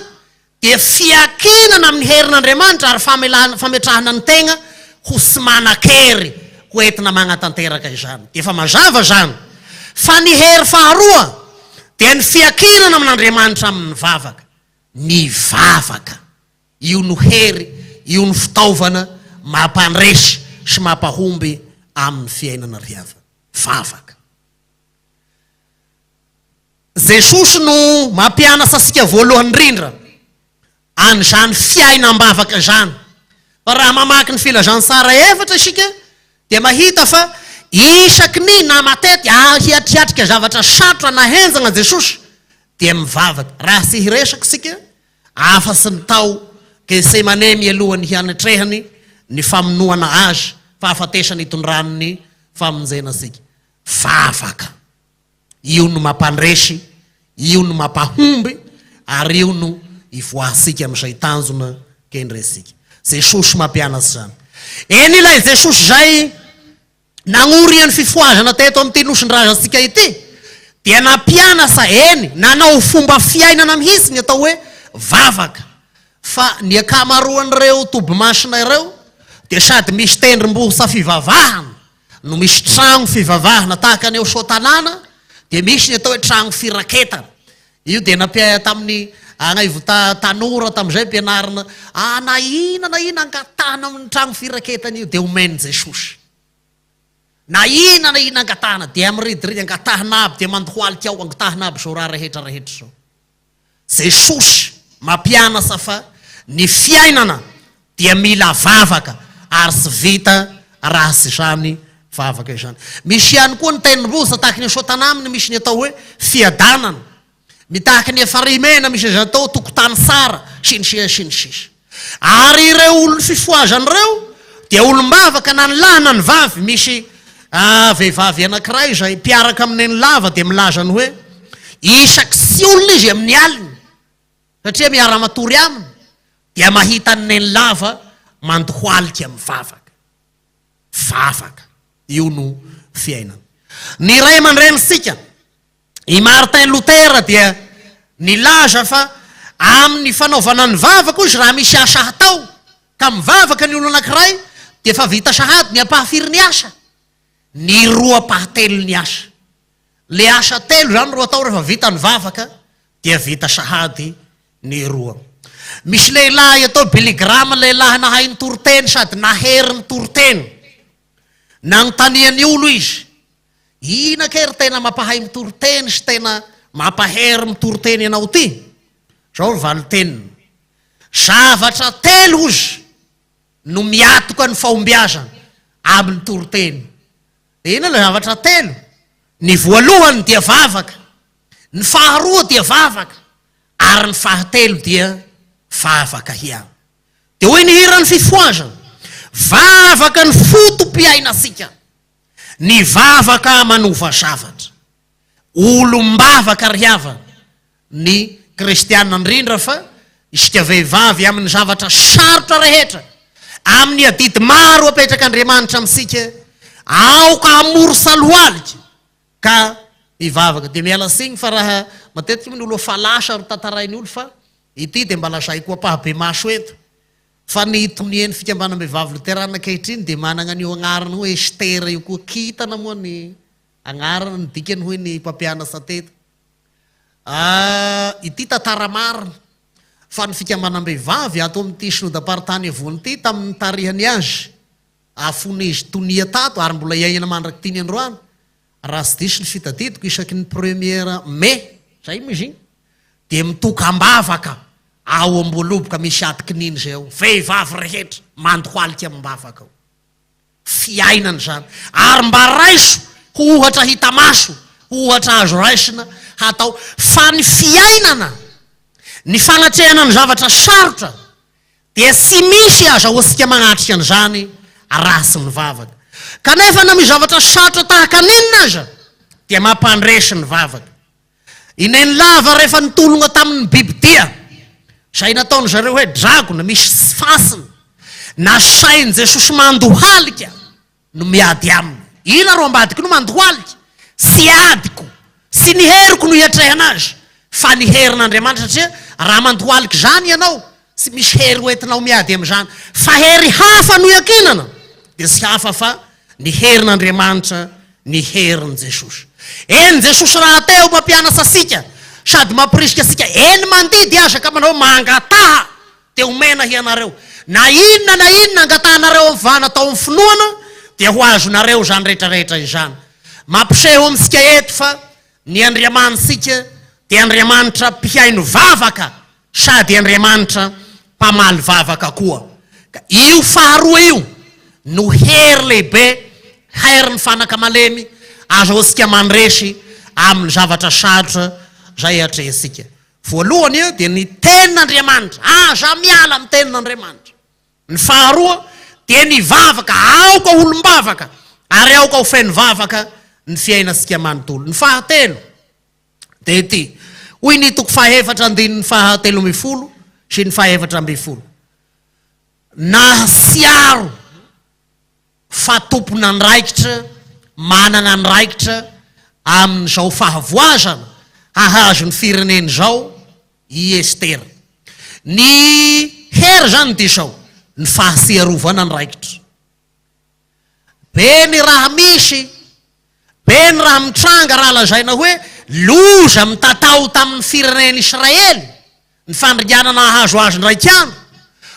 dia fiakinana amin'ny herin'Andriamanitra ary famelana fametrahana ny tegna ho tsy manan-kery ho entina magnatanteraka izany. Dia efa mazava izany fa ny hery faharoa dia ny fiakinana amin'Andriamanitra amin'ny vavaka. Ny vavaka. Io no hery, io no fitaovana mampandresy sy mampahomby amin'ny fiainana ry havana. Vavaka. Jesosy no mampianatra antsika voalohany indrindra an'izany fiainam-bavaka izany. Fa raha mamaky ny filazantsara efatra isika dia mahita fa isaky ny na matetika hiatriatrika zavatra sarotra na henjana Jesosy dia mivavaka. Raha tsy hiresaka isika afa-tsy ny tao Getsemane mialohan'ny hianatrehany ny famonoana Azy, fahafatesana itondrany ny famonjena antsika. Vavaka. Io no mampandresy, io no mampahomby, ary io no ivoahantsika amin'izay tanjona kendrentsika. Jesosy mampianatra izany. Eny ilay Jesosy izay nagnoria ny fifohazana teto amin'ity nosin-drazantsika ity dia nampianatra, eny, nanao fomba fiainana mihitsy ny atao hoe vavaka. Fa ny ankamaroan'ireo tobimasina ireo dia sady misy tendrombohitra fivavahana no misy tragno fivavahana tahaka ny ao Soatanàna dia misy ny atao hoe tragno firaketana. Io dia nampiaia tamin'ny agnaivo ta tanora tamin'izay ampianarina ah na ina na ina angatahana amin'ny tragno firaketana io dia omen'i Jesosy. Na ina na ina angatahana dia miridiridy angatahana aby dia mandohalika ao angatahana aby izao raha rehetra rehetra izao. Jesosy mampianatra fa ny fiainana dia mila vavaka ary tsy vita raha tsy izany vavaka izany. Misy ihany koa ny tendrombohitra tahaky ny Soatana aminy misy ny atao hoe fiadanana. Mitahaky ny Efarimena misy izay atao tokotany tsara sy ny sisa sy ny sisa. Ary ireo olon'ny fifohazana ireo dia olom-bavaka na ny lahy na ny vavy misy. Vehivavy anankiray izay mpiaraka amin'i Nenilava dia milaza ny hoe, isaky sy olona izy amin'ny alina, satria miara-matory aminy, dia mahita an'i Nenilava mandohalika mivavaka. Vavaka. Io no fiainana. Ny ray aman-drenintsika, i Martin Luther dia nilaza fa amin'ny fanaovana ny vavaka hozy raha misy asa hatao ka mivavaka ny olona anankiray dia efa vita sahady ny ampahafirin'ny asa? Ny roa ampahatelon'ny asa. Le asa telo izany ro atao rehefa vita ny vavaka dia vita sahady ny roa. Misy lehilahy atao Billy Graham, lehilahy nahay nitoriteny sady nahery nitoriteny. Nanontanian'ny olo izy, Ina kay ry tena mampahay mitoriteny sy tena mampahery mitoriteny anao ty? Zao ny valinteniny, Zavatra telo hozy no miatoka ny fahombiazana amin'ny toriteny. Dia inona ilay zavatra telo? Ny voalohany dia vavaka, ny faharoa dia vavaka, ary ny fahatelo dia vavaka ihany. Dia hoy ny hiran'ny fifohazana, Vavaka ny foto-piainantsika, ny vavaka manova zavatra. Olom-bavaka ry havana ny kristiana indrindra fa isika vehivavy amin'ny zavatra sarotra rehetra, amin'ny adidy maro apetrak'Andriamanitra amintsika, aoka hamory salohalika ka hivavaka. Dia miala tsiny fa raha matetika moa ny olo efa lasa ro tantarain'ny olo fa ity dia mba lazaiko ampahabemaso eto fa ny tonian'ny fikambanam-behivavy loterana ankehitriny dia manana an'io agnarana hoe Estera io koa, kintana moa ny agnarana, ny dikany hoy ny mpampianatra teto. Ah, ity tantara marina fa ny fikambanam-behivavy ato amin'ity synodam-paritany Iavony ity tamin'ny nitarihany azy fony izy tonia tato ary mbola iainana mandrak'ity ny androany, raha tsy diso ny fitadidiko isaky ny première mai, zay moa izy iny, dia mitokam-bavaka ao am-boaloboka misy atikininy izay ao, vehivavy rehetra mandohalika amim-bavaka ao. Fiainana izany. Ary mba raiso ho ohatra hita maso, ho ohatra azo raisina hatao fa ny fiainana, ny fanatrehana ny zavatra sarotra dia tsy misy azahoantsika manatrika an'izany raha tsy mivavaka. Kanefa na misy zavatra sarotra tahaka ny inona aza dia mampandresy ny vavaka. I Nenilava rehefa nitologna tamin' ny bibidia, izay nataon' zareo hoe dragona misy fasina, nasain' Jesosy mandohalika no miady aminy. Inona ro ambadiky no mandohalika? Tsy adiko, tsy ny heriko no hiatrehana azy, fa ny herin' Andriamanitra, satria raha mandohalika izany ianao, tsy misy hery ho entinao miady amin' izany, fa hery hafa no iankinana, dia tsy hafa fa ny herin'Andriamanitra ny herin'i Jesosy. Eny, Jesosy rahateo mampianatra antsika sady mampirisika antsika, eny mandidy aza ka manao hoe mangataha dia homena hianareo. Na inona na inona angatahanareo amin'ny vahana atao amin'ny finoana dia ho azonareo izany rehetra rehetra izany. Mampiseho amintsika eto fa ny Andriamanitsika dia Andriamanitra mpihaino vavaka Sady Andriamanitra mpamaly vavaka koa. Ka io faharoa io no hery lehibe, herin'ny fanaka malemy, azahoantsika mandresy amin'ny zavatra sarotra izay atrehintsika. Voalohany dia ny Tenin'Andriamanitra, aza miala amin'ny Tenin'Andriamanitra. Ny faharoa dia ny vavaka, aoka ho olom-bavaka ary aoka ho feno vavaka ny fiainantsika manontolo. Ny fahatelo. Dia ity, hoy ny toko fahefatra andininy faha 13 sy ny faha-14, Nahatsiaro fa tompon'andraikitra manana andraikitra amin'izao fahavoazana hahazo ny firenena izao i Estera. Ny hery izany dia izao, ny fahatsiarovana andraikitra. Be ny raha misy, be ny raha mitranga raha lazaina hoe loza mitatao tamin'ny firenen'Israely ny fandringanana hahazo azy indraika andro.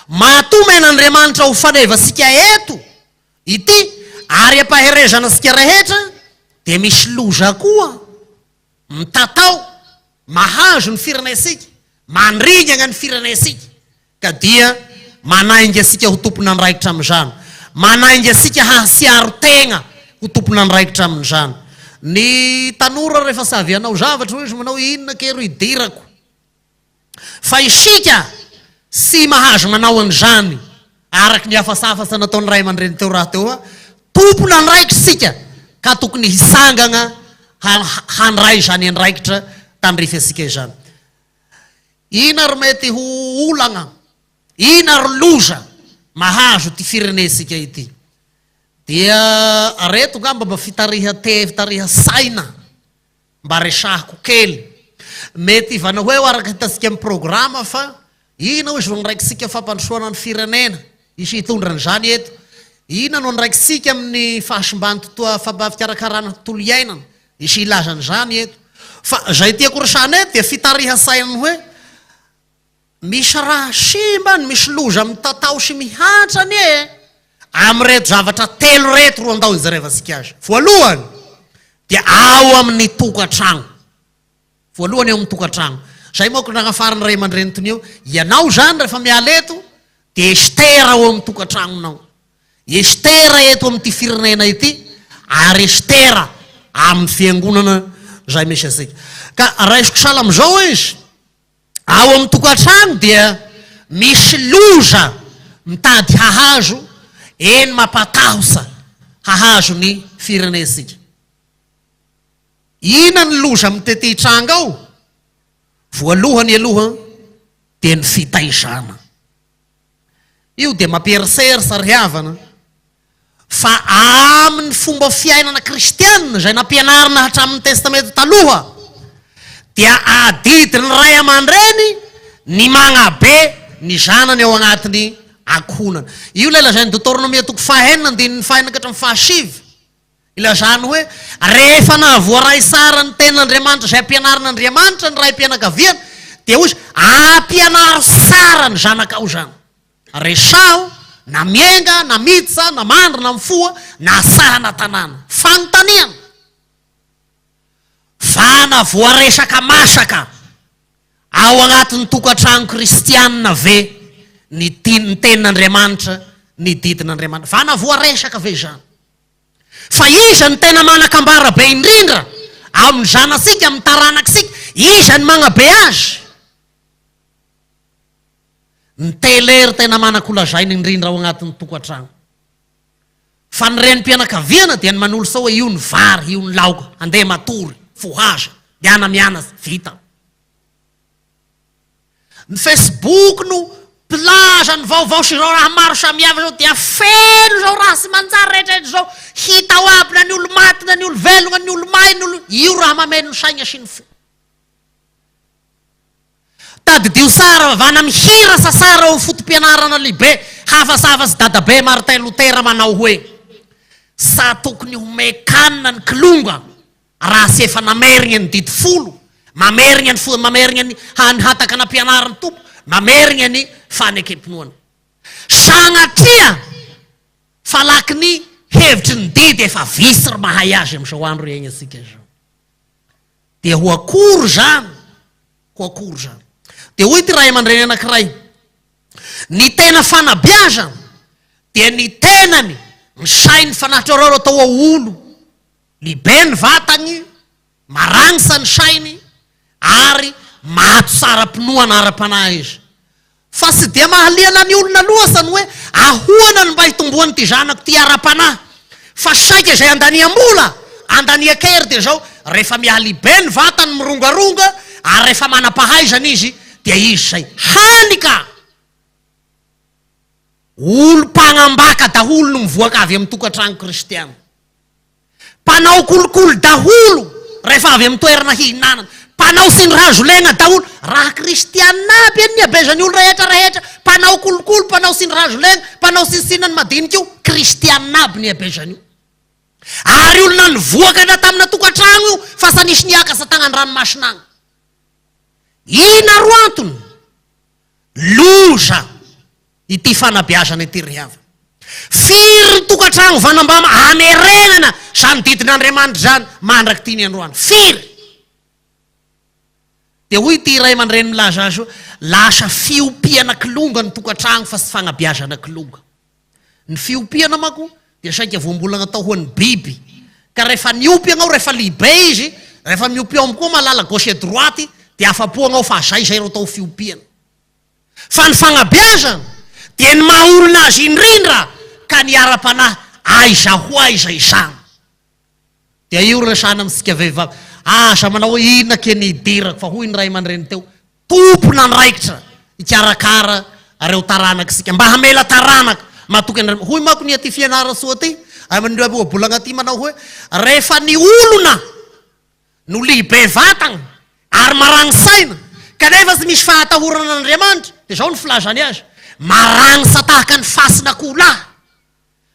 Matoa omen'Andriamanitra ho fanevantsika eto ity ary ampaherezana antsika rehetra dia misy loza koa mitatao mahazo ny firenentsika, mandringana ny firenentsika. Ka dia manainga antsika ho tompon'andraikitra amin'izany. Manainga antsika hahatsiaro tegna ho tompon'andraikitra amin'izany. Ny tanora rehefa tsy avy hanao zavatra hoy izy manao inona kay ro idirako. Fa isika tsy mahazo manao an'izany araka ny hafasafatsa nataon'ny ray aman-dreny teo rahateo fa tompon'andraikitra isika. Ka tokony hisangana handray izany andraikitra tandrify antsika izany. Ina ary mety ho olagna, ina ary loza mahazo ity firenentsika ity? Dia reto ngamba mba fitariha te, fitariha saina mba resahako kely. Mety ivana ho eo araka hitantsika amin'ny programa fa ina hoy izy no andraikitsika fampandrosoana ny firenena, hisy hitondra an'izany eto. Ina no andraikitsika amin'ny fahasimban'ny totoa, fikarakarana tontolo iainana, hisy hilaza an'izany eto. Fa izay tiako resahana eto dia fitarihan-tsaina ny hoe Misy raha simba any, misy loza mitatao sy mihatra anie e! Amin'ireto zavatra telo ireto ro andao hijerevantsika azy. Voalohany dia ao amin'ny tokantragno. Voalohany ao amin'ny tokantragno. Zay manko nagnafaran'ny ray aman-dreny tony eo, ianao zany rehefa miala eto dia Estera ao amin'ny tokantragnonao. Estera eto amin'ity firenena ity ary Estera amin'ny fiangonana izay misy antsika. Ka raisiko sahala amin'izao izy. Ao amin'ny tokantrano dia misy loza mitady hahazo, eny mampatahotra hahazo ny firenentsika. Inona ny loza mitete hitranga ao? Voalohany aloha dia ny fitaizana. Io dia mampieritreritra ry havana fa amin'ny fomba fiainana kristiana izay nampianarina hatramin'ny Testamenta Taloha dia adidin'ny ray aman-dreny ny magnabe ny zanany ao anatin'ny ankohonana. Io ilay lazain'i Deoteronomia toko fahaenina andininy fahaenina ka hatramin'ny fahasivy. Ilazany hoe, rehefa nahavoaray tsara ny Tenin'Andriamanitra izay ampianarin'Andriamanitra ny raim-pianakaviana, dia hoy izy, Ampianaro tsara ny zanakao izany. Resaho, na mienga, na miditra, na mandry, na mifoha, na saha na tanàna. Fanontaniana, Vana voaresaka masaka ao anatin'ny tokantrano kristianina ve ny ny Tenin'Andriamanitra, ny didin'Andriamanitra? Vana voaresaka ve izany? Fa iza no tena manan-kambara be indrindra amin'ny zanatsika, amin'ny taranakitsika? Iza no magnabe azy? Ny tele ry tena manan-kolazaina indrindra ao anatin'ny tokantrano. Fa ny renim-pianakaviana dia ny manolotra hoe io ny vary, io ny laoka, andeha matory, fohaza, miana mianatra, vita. Ny Facebook no mpilaza ny vaovao sy izao raha maro samihafa izao dia feno izao raha tsy manjary rehetra rehetra izao, hita ao aby na ny olo maty na ny olo velogna ny olo may ny olo, io raha mameno ny saigna sy ny fo. Tadidio tsara fa vana mihira sasara ao foto-pianarana lehibe hafasafa sy dadabe Martin Luther manao hoe, Sa tokony homen-kanina ny kilonga Raha tsy efa namerigna ny didy folo, mamerigna ny fo, mamerigna ny ny hataka nampianarin'ny Tompo, mamerigna ny fanekem-pinoana. Sagnatria falaky ny hevitry ny didy efa vitsy ry mahay azy amin'izao andro iaignantsika izao. Dia ho akory izany? Ho akory izany? Dia hoy ity ray aman-dreny anankiray, ny tena fanabeazana dia ny tenany, ny sainy, fanatrareo reo atao olo. Lehibe ny vatany, maragnitra ny sainy, ary maty tsara-pinoana ara-panahy izy. Fa tsy dia mahaliana ny olona loatra ny hoe ahoana no mba hitomboan'ity zanako ity ara-panahy, fa saika izay andaniam-bola, andanian-kery dia izao, rehefa mihalehibe ny vatany mirongaronga, ary rehefa manam-pahaizana izy dia izy izay. Hany ka! Olom-pagnambaka daholo no mivoaka avy amin'ny tokantrano kristiana. Mpanao kolikoly daholo rehefa avy amin'ny toerana hihinanana. Mpanao tsindry hazo lena daholo. Raha kristianina aby anie ny habezan'ny olo rehetra rehetra, mpanao kolikoly, mpanao tsindry hazo lena, mpanao tsinontsinona ny madinika io, kristianina aby ny habezan'io. Ary olona nivoaka na tamina tokantrano io fa sa nisy niakatra tagny an-dranomasina agny. Ina ro antony? Loza! ity fanabeazana ity ry havana. Firy ny tokantrano vanambama amerenana izany didin'Andriamanitra izany mandrak'ity ny androany? Firy? Dia hoy ity ray aman-dreny milaza azy hoe, lasa fiompiana kilonga ny tokantrano fa tsy fanabeazana kilonga. Ny fiompiana manko dia saika voambolana atao ho an'ny biby. Ka rehefa niompy ianao, rehefa lehibe izy, rehefa miompy omby koa mahalala gauche et droite, dia afa-po ianao fa zay izay ro atao fiompiana. Fa ny fagnabeazana dia ny maha olona azy indrindra ka ny ara-panahy aiza ho aiza izany. Dia io resahana amintsika vehivavy. Aza manao hoe inona ke ny hidirako fa hoy ny ray aman-dreny teo, tompon'andraikitra hikarakara ireo taranaka isika mba hamela taranaka matoky an'Andriamanitra. Hoy manko ny aty Fianarantsoa aty, amin'ireo ohabolana aty manao hoe rehefa ny olona no lehibe vatagna ary maragny-saina kanefa tsy misy fahatahorana an'Andriamanitra dia izao no filazany azy, maragnisa tahaka ny fasin'akoholahy.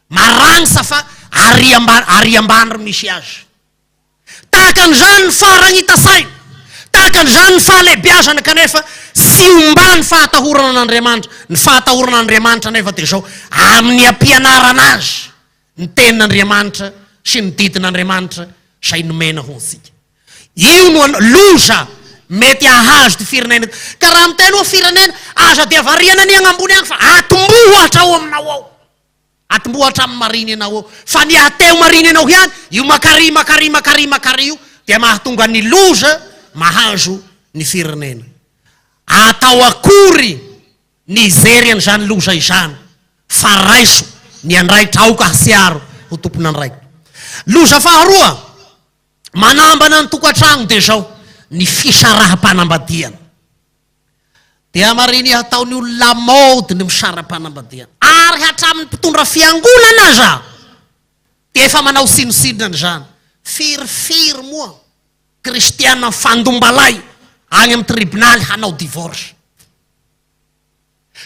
Maragnisa fa ary ambany ary ambany ry misy azy. Tahaka an'izany ny faharagnita-saina, tahaka an'izany ny fahalehibiazana kanefa tsy ombany fahatahorana an'Andriamanitra. Ny fahatahorana an'Andriamanitra anefa dia izao, amin'ny ampianarana azy ny tenin'Andriamanitra sy ny didin'Andriamanitra izay nomena ho antsika. Io no loza mety hahazo ity firenena ity. Ka raha miteny hoe firenena, aza dia variana anie agnambony agny fa atomboho hatrao aminao ao. Atomboho hatramin'ny marina ianao ao. Fa ny ahateo marina ianao ihany, io makary makary makary makary io dia mahatonga ny loza mahazo ny firenena. Atao akory ny hijery an'izany loza izany fa raiso ny andraikitra, aoka hatsiaro ho tompon'andraikitra. Loza faharoa. Manambana ny tokantrano dia izao, ny fisaraham-panambadiana. Dia mariny hataon'ny olona lamaody ny misara-panambadiana. Ary hatramin'ny mpitondra fiangonana aza dia efa manao tsinontsinona an'izany. Firifiry moa kristiana mifandom-balay any amin'ny tribonaly hanao divorce.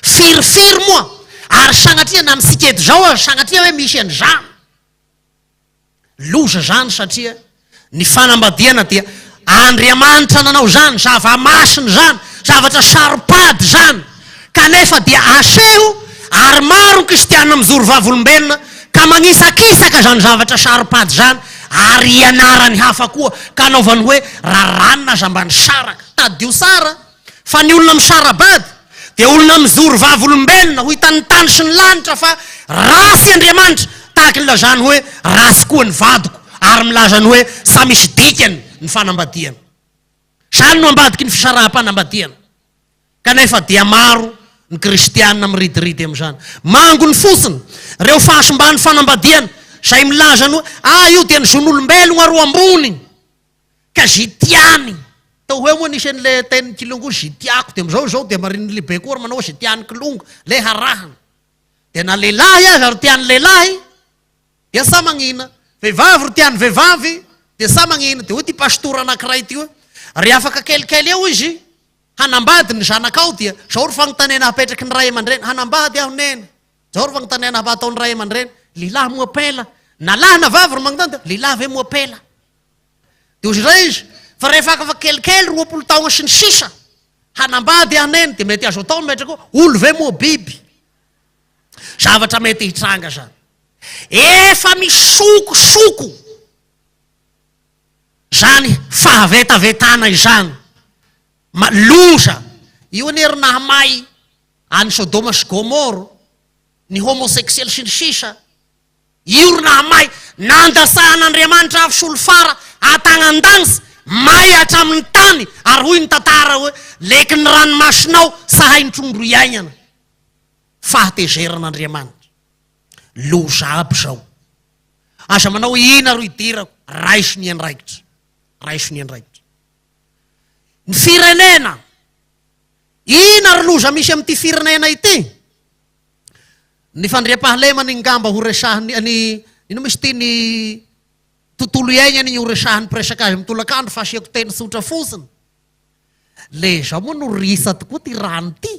Firifiry moa, ary sanatria na amintsika eto izao aza sanatria hoe misy an'izany. Loza izany satria ny fanambadiana dia Andriamanitra nanao izany, zava-masina izany, zavatra saro-pady izany, kanefa dia aseho ary maro ny kristiana mijoro vavolombelona ka manisakisaka izany zavatra saro-pady izany ary ianarany hafa koa ka anaovany hoe raranina aza mba nisaraka. Tadidio tsara fa ny olona misara-bady dia olona mijoro vavolombelona ho hitan'ny tany sy ny lanitra fa ratsy Andriamanitra, tahaka ny ilazany hoe ratsy koa ny vadiko ary milaza ny hoe sa misy dikany ny fanambadiana. Izany no ambadiky ny fisaraham-panambadiana. Kanefa dia maro ny kristiana miridiridy amin'izany. Mangony fotsiny ireo fahasimban'ny fanambadiana izay milaza ny hoe ah io dia ny zon'olombelogna ro ambony. Ka ze tiany. Tao ho eo moa nisy an'le tenin'i Kilongo ze tiako dia amizao izao dia marinin'i Libe koa ary manao hoe ze tian'i Kilongo le harahana. Dia na lehilahy aza ry tian'ny lehilahy dia sa magnina. Vehivavy ry tian'ny vehivavy dia sa magnina. Dia hoy ity pastora anakiray ity hoe ry afaka kelikely eo izy hanambady ny zanakao dia zao ry fagnontaniana apetraky ny ray aman-dreny hanambady aho neny. Zao ry fagnontaniana ataon'ny ray aman-dreny lehilahy moa pela? Na lahy na vavy ry magnontany dia lehilahy ve moa pela? Dia hoy indray izy, fa rehefa afaka kelikely, 20 taogna sy ny sisa, hanambady aho neny, dia mety azo atao ny mipetraka eo, olo ve moa biby? Zavatra mety hitranga zany. Efa misokosoko zany fahavetavetana izany. Ma, loza! Io anie ry nahamay any Sodoma sy Gomoro, ny homosexuel sy ny sisa. Io ry nahamay, nandatsahan'Andriamanitra afo solifara atagnan-danitra, may hatramin'ny tany, ary hoy ny tantara hoe, leky ny ranomasinao, sahay ny trondro iaignana. Fahatezeran'Andriamanitra. Loza aby zao. Aza manao hoe ina ro idirako, raiso ny andraikitra. Raiso ny andraikitra. Ny firenena, ina ry loza misy amin'ity firenena ity? Ny fandriampahalemana ingamba ho resahin'ny ny ino moa izy ity ny tontolo iainana iny ho resahin'ny mpiresaka azy amin'ny tolakandro fa asiako teny tsotra fotsiny. Le zao moa no risa tokoa ty rano ty.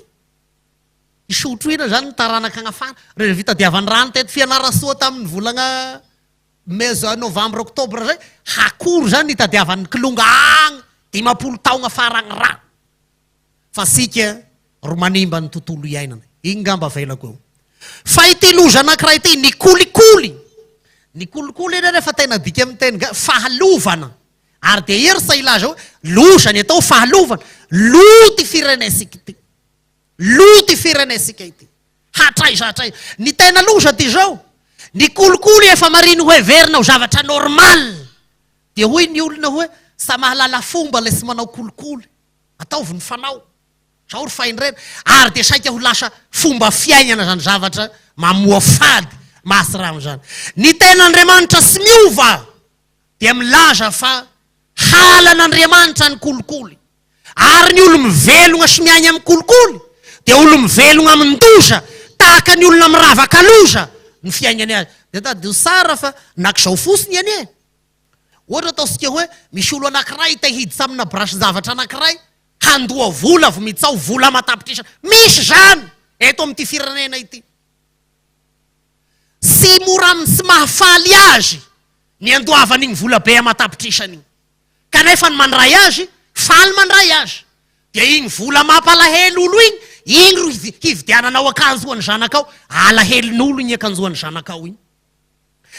Isotroina zany ny taranaka agnafana. Reo fitadiavany rano teto Fianarantsoa tamin'ny volagna mai zao novembre octobre zay, hakory zany nitadiavan'ny kilonga agny 50 taogna faragny rano. Fa sika ro manimba ny tontolo iainana. Igny ngamba avelako eo. Fa ity loza anakiray ity, ny kolikoly. Ny kolikoly anie rehefa tena adika amin'ny teny gasy, fahalovana. Ary dia hery sa hilaza hoe, loza ny atao fahalovana. Lo ty firenentsika ity. Lo ty firenentsika ity. Hatraiza hatraiza. Ny tena loza dia izao, ny kolikoly efa mariny ho heverina ho zavatra normal. Dia hoy ny olona hoe, sa mahalala fomba ilay tsy manao kolikoly. Ataovy ny fanao. Zao ry fahendrena. Ary dia saika ho lasa fomba fiainana izany zavatra mamoafady mahatsiravina izany. Ny ten'Andriamanitra tsy miova. dia milaza fa halan'Andriamanitra ny kolikoly. Ary ny olo-mivelogna sy miaigna amin'ny kolikoly dia olo-mivelogna amin-doza tahaka ny olona miravaka loza ny fiaignany azy. Dia tadidio tsara fa nak'izao fotsiny anie. Ohatra ataontsika hoe misy olo anankiray te hiditra amina branche-javatra anankiray, handoa vola vao miditra ao, vola aman-tapitrisa. Misy izany eto amin'ity firenena ity. Tsy mora aminy, tsy mahafaly azy ny andoavany iny vola be aman-tapitrisany iny. Kanefa ny mandray azy, faly mandray azy. Dia iny vola mampalahelo olo iny, iny ro hividiananao akanjo ho an'ny zanakao. Alahelon'olo iny akanjoan'ny zanakao iny.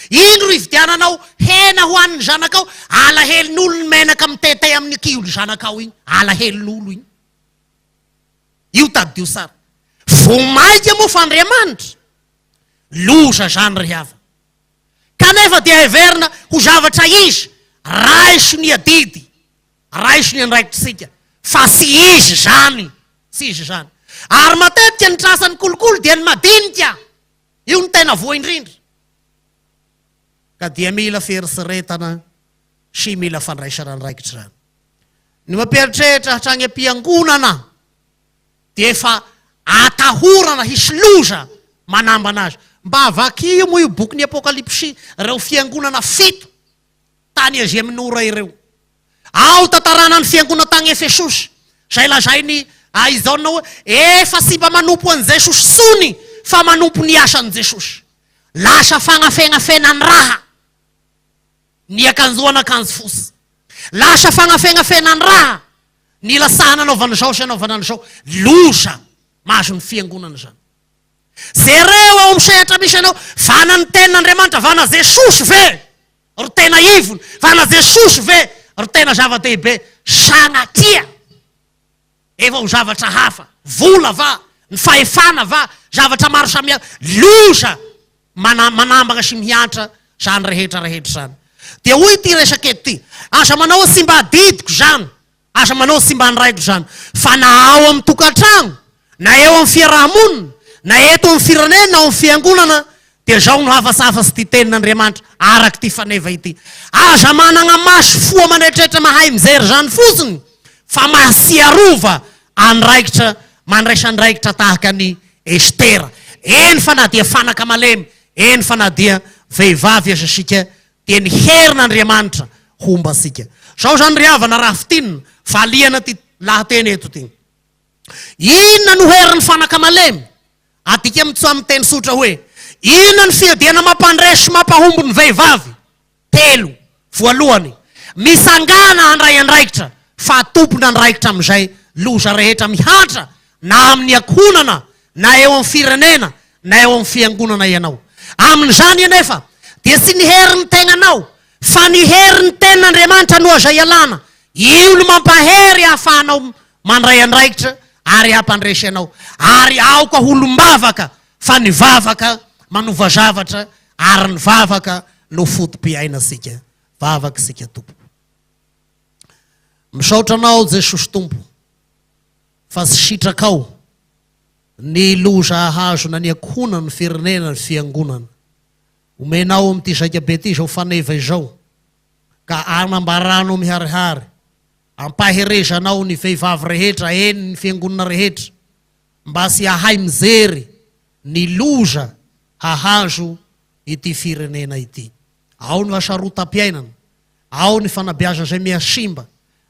Iny ro hividiananao hena ho an'ny zanakao. Alahelon'olo ny menaka mitete amin'ny kihon'ny zanakao iny. Alahelon'olo iny. Io tadidio tsara. Vao maika moa fa Andriamanitra. Loza izany ry havana. Kanefa dia heverina ho zavatra izy, raiso ny adidy, raiso ny andraikitr'isika, fa tsy izy izany, tsy izy izany. Ary matetika ny trasan'ny kolikoly dia ny madinika, io no tena voa indrindra. Ka dia mila fieritreretana sy mila fandraisana andraikitra izany. Ny mampieritreritra hatrany am-piangonana dia efa atahorana hisy loza manambana azy. Mba vakio moa io bokin'ny Apokalypsy, ireo fiangonana fito tany Azia Minora ireo. Ao tantarana ny fiangonana tany Efesosy, izay lazain'i i Jaona hoe efa tsy mba manompo an'i Jesosy intsony fa manompo ny asan'i Jesosy. Lasa fagnafegnafenan-draha ny akanjoana akanjo fotsy. Lasa fagnafegnafenan-draha Nilatsahana anaovana izao sy anaovana an'izao. Loza mahazo ny fiangonana izany. Jereo ao amin'ny sehatra misy anao, vana ny tenin'Andriamanitra, vana Jesosy ve ry tena ivony, vana Jesosy ve ry tena zava-dehibe? Sanatria efa ho zavatra hafa, vola va, ny fahefana va, zavatra maro samihafa. Loza mana, manambana sy mihantra izany rehetra rehetra izany. Dia hoy ity resaka eto ity, aza manao tsy mba adidiko izany, aza manao tsy mba andraikiko izany, fa na ao amin'ny tokantrano, na eo amin'ny fiaraha-monina, na eto amin'ny firenena, na ao amin'ny fiangonana, dia izao no hafatsafatsy ity tenin'Andriamanitra araka ity faneva ity. Aza manana maso fo aman'eritreritra mahay mijery izany fotsiny, fa mahatsiarova andraikitra, mandraisa andraikitra tahaka ny Estera. Eny fa na dia fanaka malemy, eny fa na dia vehivavy aza isika, dia ny herin'Andriamanitra homba antsika. Izao izany ry havana raha fintinina, valiana ity lahateny eto ity. Inona no herin'ny fanaka malemy? Adika amin'ny teny tsotra hoe, inona ny fiadiana mampandresy sy mampahomby ny vehivavy? Telo. Voalohany, mitsangàna handray andraikitra fa tompon'andraikitra amin'izay loza rehetra mihatra na amin'ny ankohonana na eo amin'ny firenena na eo amin'ny fiangonana ianao. Amin'izany anefa dia tsy ny herin'ny tegnanao fa ny herin'ny Tenin'Andriamanitra no aza ialana. Io no mampahery ahafahanao mandray andraikitra ary hampandresy anao. Ary aoka ho olom-bavaka fa ny vavaka manova zavatra Ary ny vavaka no foto-piainantsika. Vavaka isika Tompoko. Misaotra Anao Jesosy Tompo fa tsy sitrakao ny loza hahazona ny ankohonana, ny firenena, ny fiangonana. Omenao amin'ity zaikabe ity izao faneva izao ka anambaranao miharihary, ampaherezanao ny vehivavy rehetra, eny ny fiangonana rehetra mba tsy hahay mijery ny loza hahazo ity firenena ity. Ao ny hasarotam-piainana, ao ny fanabeazana izay mihasimba,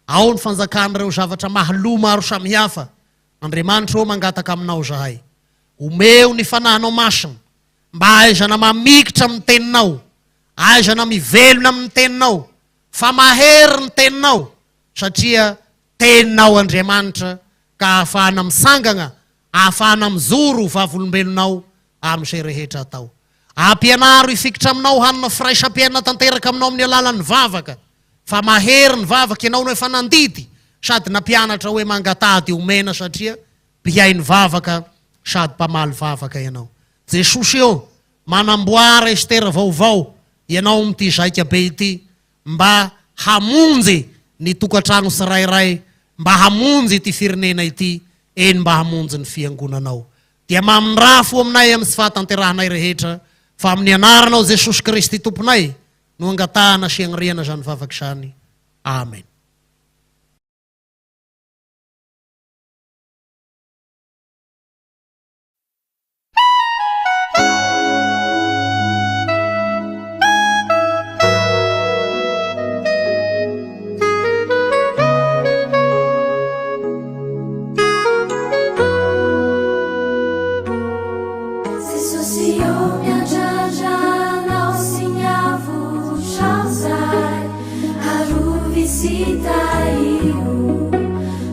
ao ny fanjakan'ireo zavatra mahaloa maro samihafa. Andriamanitra ô, mangataka Aminao izahay, omeo ny Fanahinao Masina mba hahaizana mamikitra amin'ny Teninao, hahaizana mivelona amin'ny Teninao, fa mahery ny Teninao, satria Teninao Andriamanitra ka ahafahana misangana Ahafahana mijoro ho vavolombelonao amin'izay rehetra atao. Ampianaro hifikitra aminao hanana firaisam-piainana tanteraka aminao amin'ny alalan'ny vavaka. Fa mahery ny vavaka, ianao no efa nandidy sady nampianatra hoe mangataha dia omena satria mpihaino vavaka sady mpamaly vavaka ianao. Jesosy ô, manamboara Estera vaovao ianao amin'ity zaika be ity mba hamonjy ny tokantrano tsirairay, mba hamonjy ity firenena ity, eny mba hamonjy ny fiangonanao. Dia mamindrafo aminay amin'ny tsy fahatanterahanay rehetra, fa amin'ny anaranao Jesosy Kristy Tomponay. no angatahana sy agniriana izany vavaka izany. Amen. Jesosy ô miandrandra anao sy ny avotrao zahay arovy sy tahio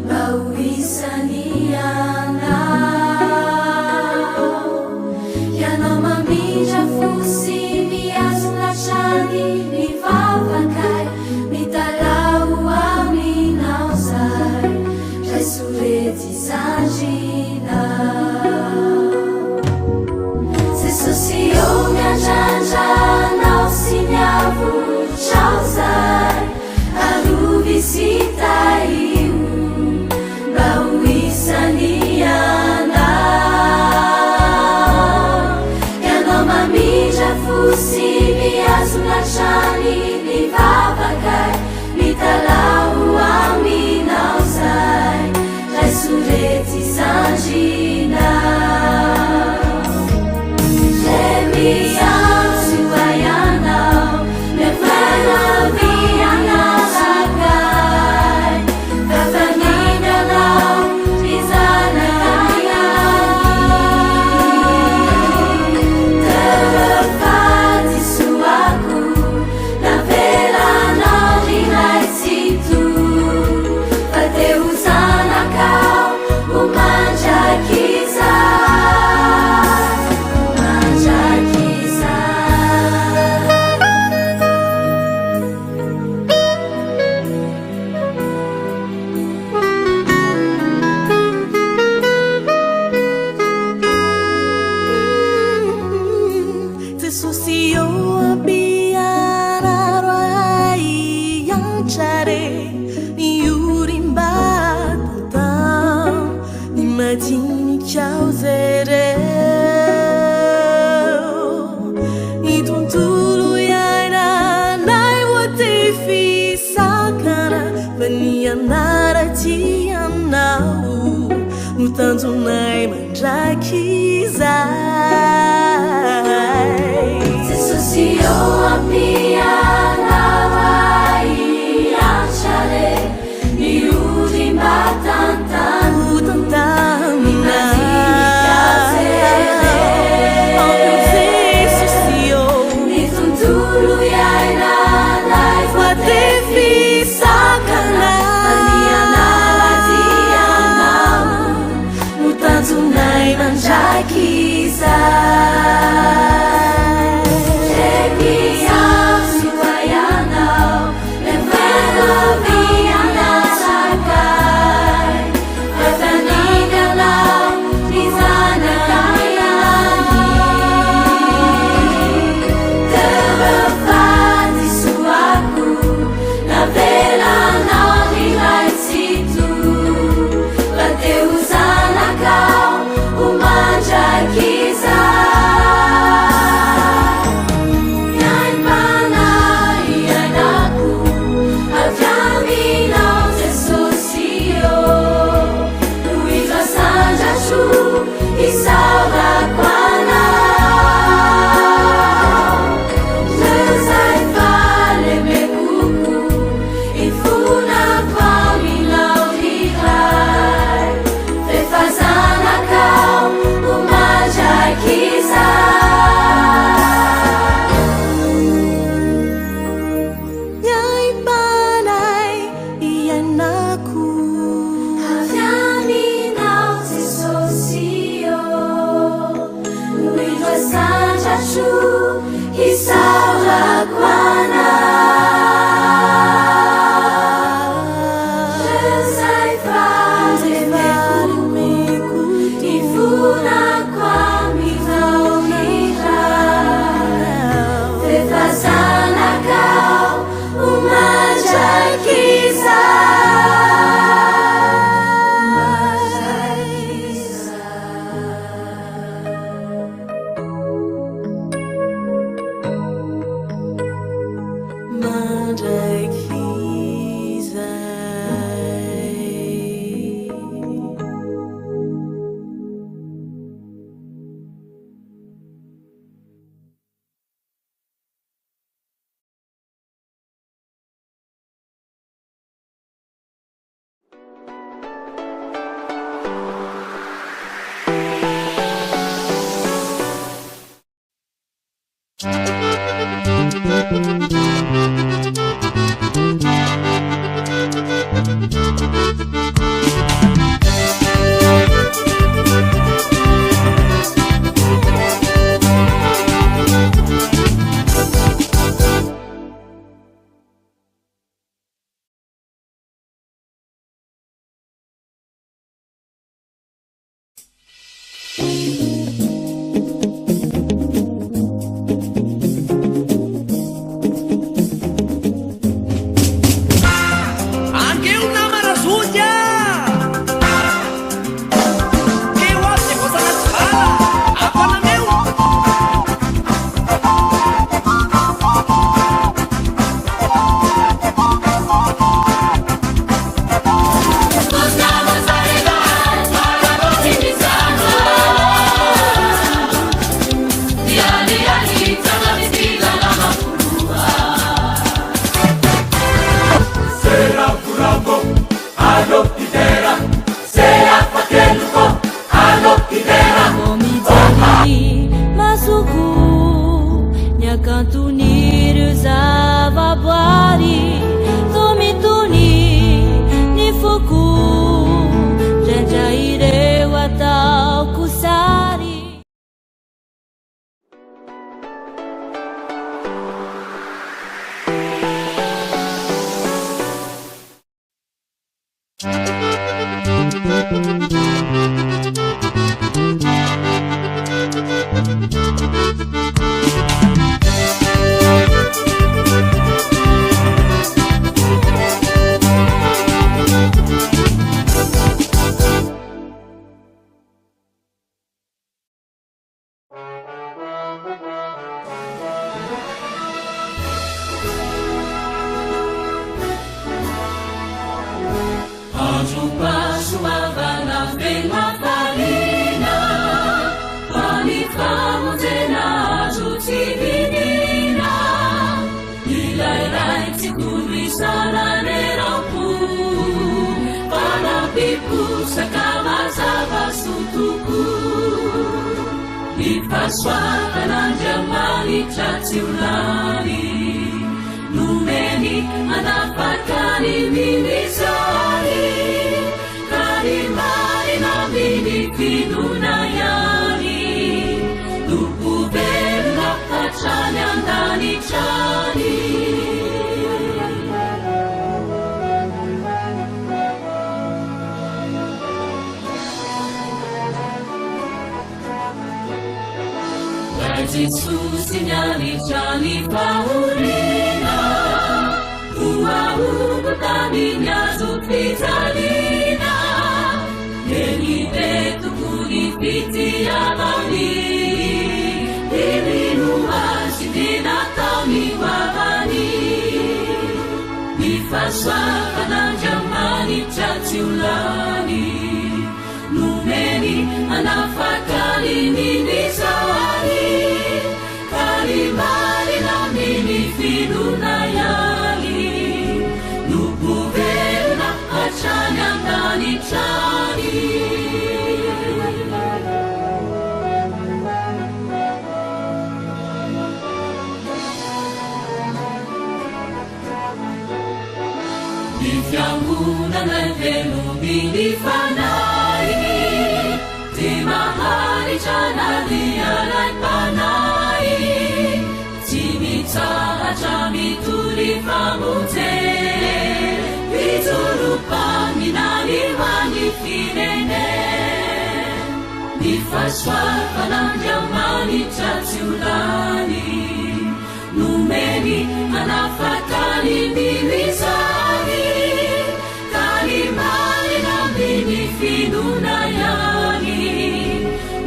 mba ho isan'ny anao. Ianao mamindra fo sy mihazona hatrany ny vavakay mitalaho aminao zahay raiso rety zandrinao. Jesosy ô miandrandra anao sy ny avotrao zahay arovy sy tahio mba ho isan'ny anao. Ianao mamindra fo sy mihazona hatrany ny vavakay mitalaho aminao zahay raiso rety zandrinao. Re miantso ahy ianao, miafina avy hanaraka ahy, fa fanina anao ry zanaka Ireo fahadisoako navelanao ry Ray Tsitoha, fa te ho zanakao ho mandrakizay, ho mandrakizay. Jesosy ô ampianaro ahy hiantra re ny ory mba tantano ny madinika ao jereo ny tontolo iainanay voatefy sakana fa ny anara-dia anao no tanjonay mandrakizay. Jesosy ô ampianaro ahy hiantra re ny ory mba tantano Ho tantana ny madinika jereo. Jesosy ô Ny tontolo iainanay voatefy sakana fa ny anara-dia anao no tanjonay mandrakizay. Re miantso ahy Angeo nama Razoky a! Teo aho dia voasana tsy bala, afanameo! Vao mijery masoko ny hakanton'ireo zavaboary toa mitony ny foko indraindray ireo ataoko sary. Androm-pahasoavana feno hafaliana, fa ny famonjena azo tsy vidina. Ilay Ray tsy koloisan'aneram-po, fa nampiposaka mazava soa tokoa. Ny fahasoavan'Andriamanitra tsy ho lany, nomeny hanafaka ny mino izany, ka ny marina amin'ny finoana ihany no ho velona hatrany an-danitra any. Ray Jesosy nianitra ny fahoriana, voahombo tamin'ny hazo fijaliana, Lehibe tokoa ny fitiavany, dia mino Azy dia nataony ho havany. Ny fahasoavan'Andriamanitra tsy ho lany. Nomeny hanafaka ny mino izany, ka ny marina amin'ny finoana ihany no ho velona hatrany an-danitra any. Ny fiangonana velomin'ny Fanahy dia maharitra na dia alaim-panahy, tsy mitsahatra mitory famonjena, mijoro mpaminany ho an'ny firenena. Ny fahasoavan'Andriamanitra tsy ho lany. Nomeny hanafaka ny mino izany, ka ny marina amin'ny finoana ihany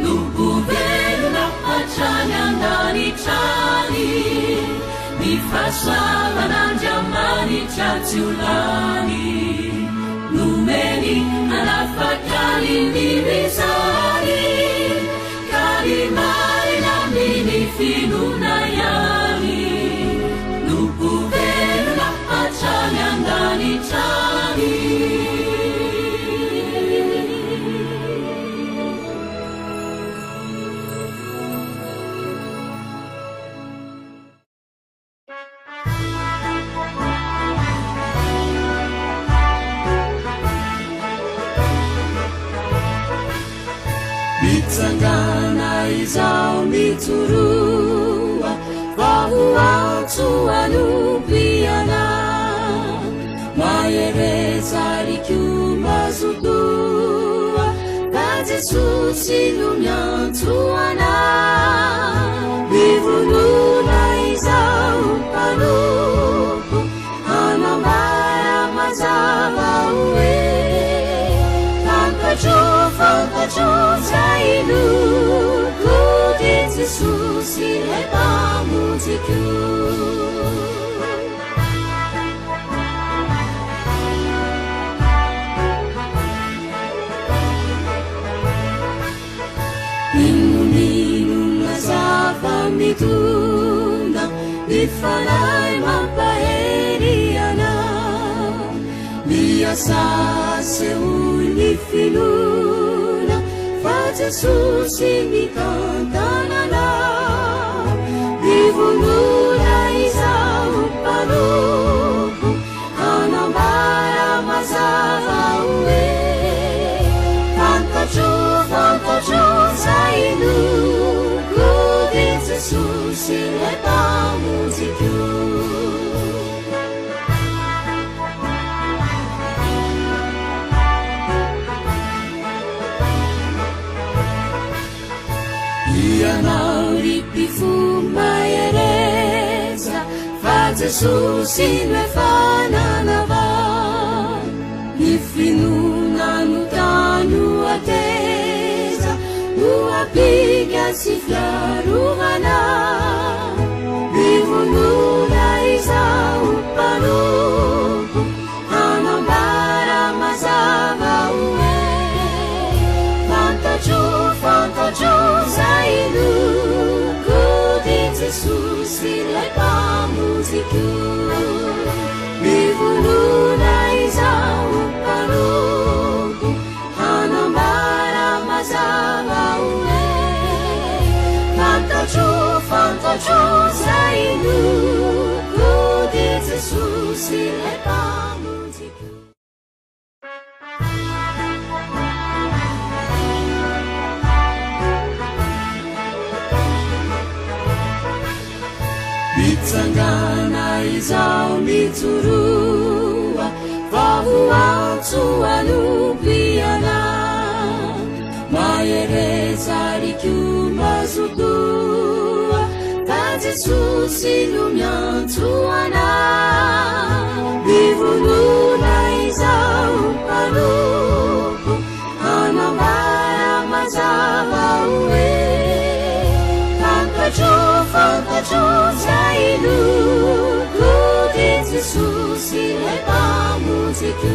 no ho velona hatrany an-danitra any. Ny fahasoavan'Andriamanitra tsy ho lany. Nomeny hanafaka ny mino izany. Ka ny marina amin'ny finoana ihany no ho velona hatrany an-danitra any. Mitsangana izao mijoroa fa ho antso hanompo ianao. Mahereza ry koa mazotoa fa Fa Jesosy no miantso anah. Mivonona izaho mpanompo hanambara mazava hoe fantatro, fantatro izay inoako dia Jesosy ilay Mpamonjiko. N'inon'inona zava-mitondra ny fanahy mampahery anao. Miasa asehoy ny finoana fa Jesosy mitantana anao. Mivonona izaho mpanompo Hanambara mazava hoe fantatro, fantatro izay inoako dia Jesosy ilay Mpamonjiko. Ianao ry mpifoha mahereza fa Jesosy no efa nanavao ny finoana no tany ho ateza ho apika sy fiarovana Mivonona izaho mpanompo Hanambara mazava hoe fantatro, fantatro izay inoako dia Jesosy ilay Mpamonjiko. Mivonona izaho mpanompo hanambara mazava hoe fantatro, fantatro izay inoako dia Jesosy ilay Mpamonjiko. Mitsangana izao mijoroa fa voantso hanompo ianao. Mahereza ry koa mazotoa fa Jesosy no miantso anao. Mivonona izaho mpanompo hanambara mazava hoe fantatro, fantatro izay inoako dia Jesosy ilay Mpamonjiko.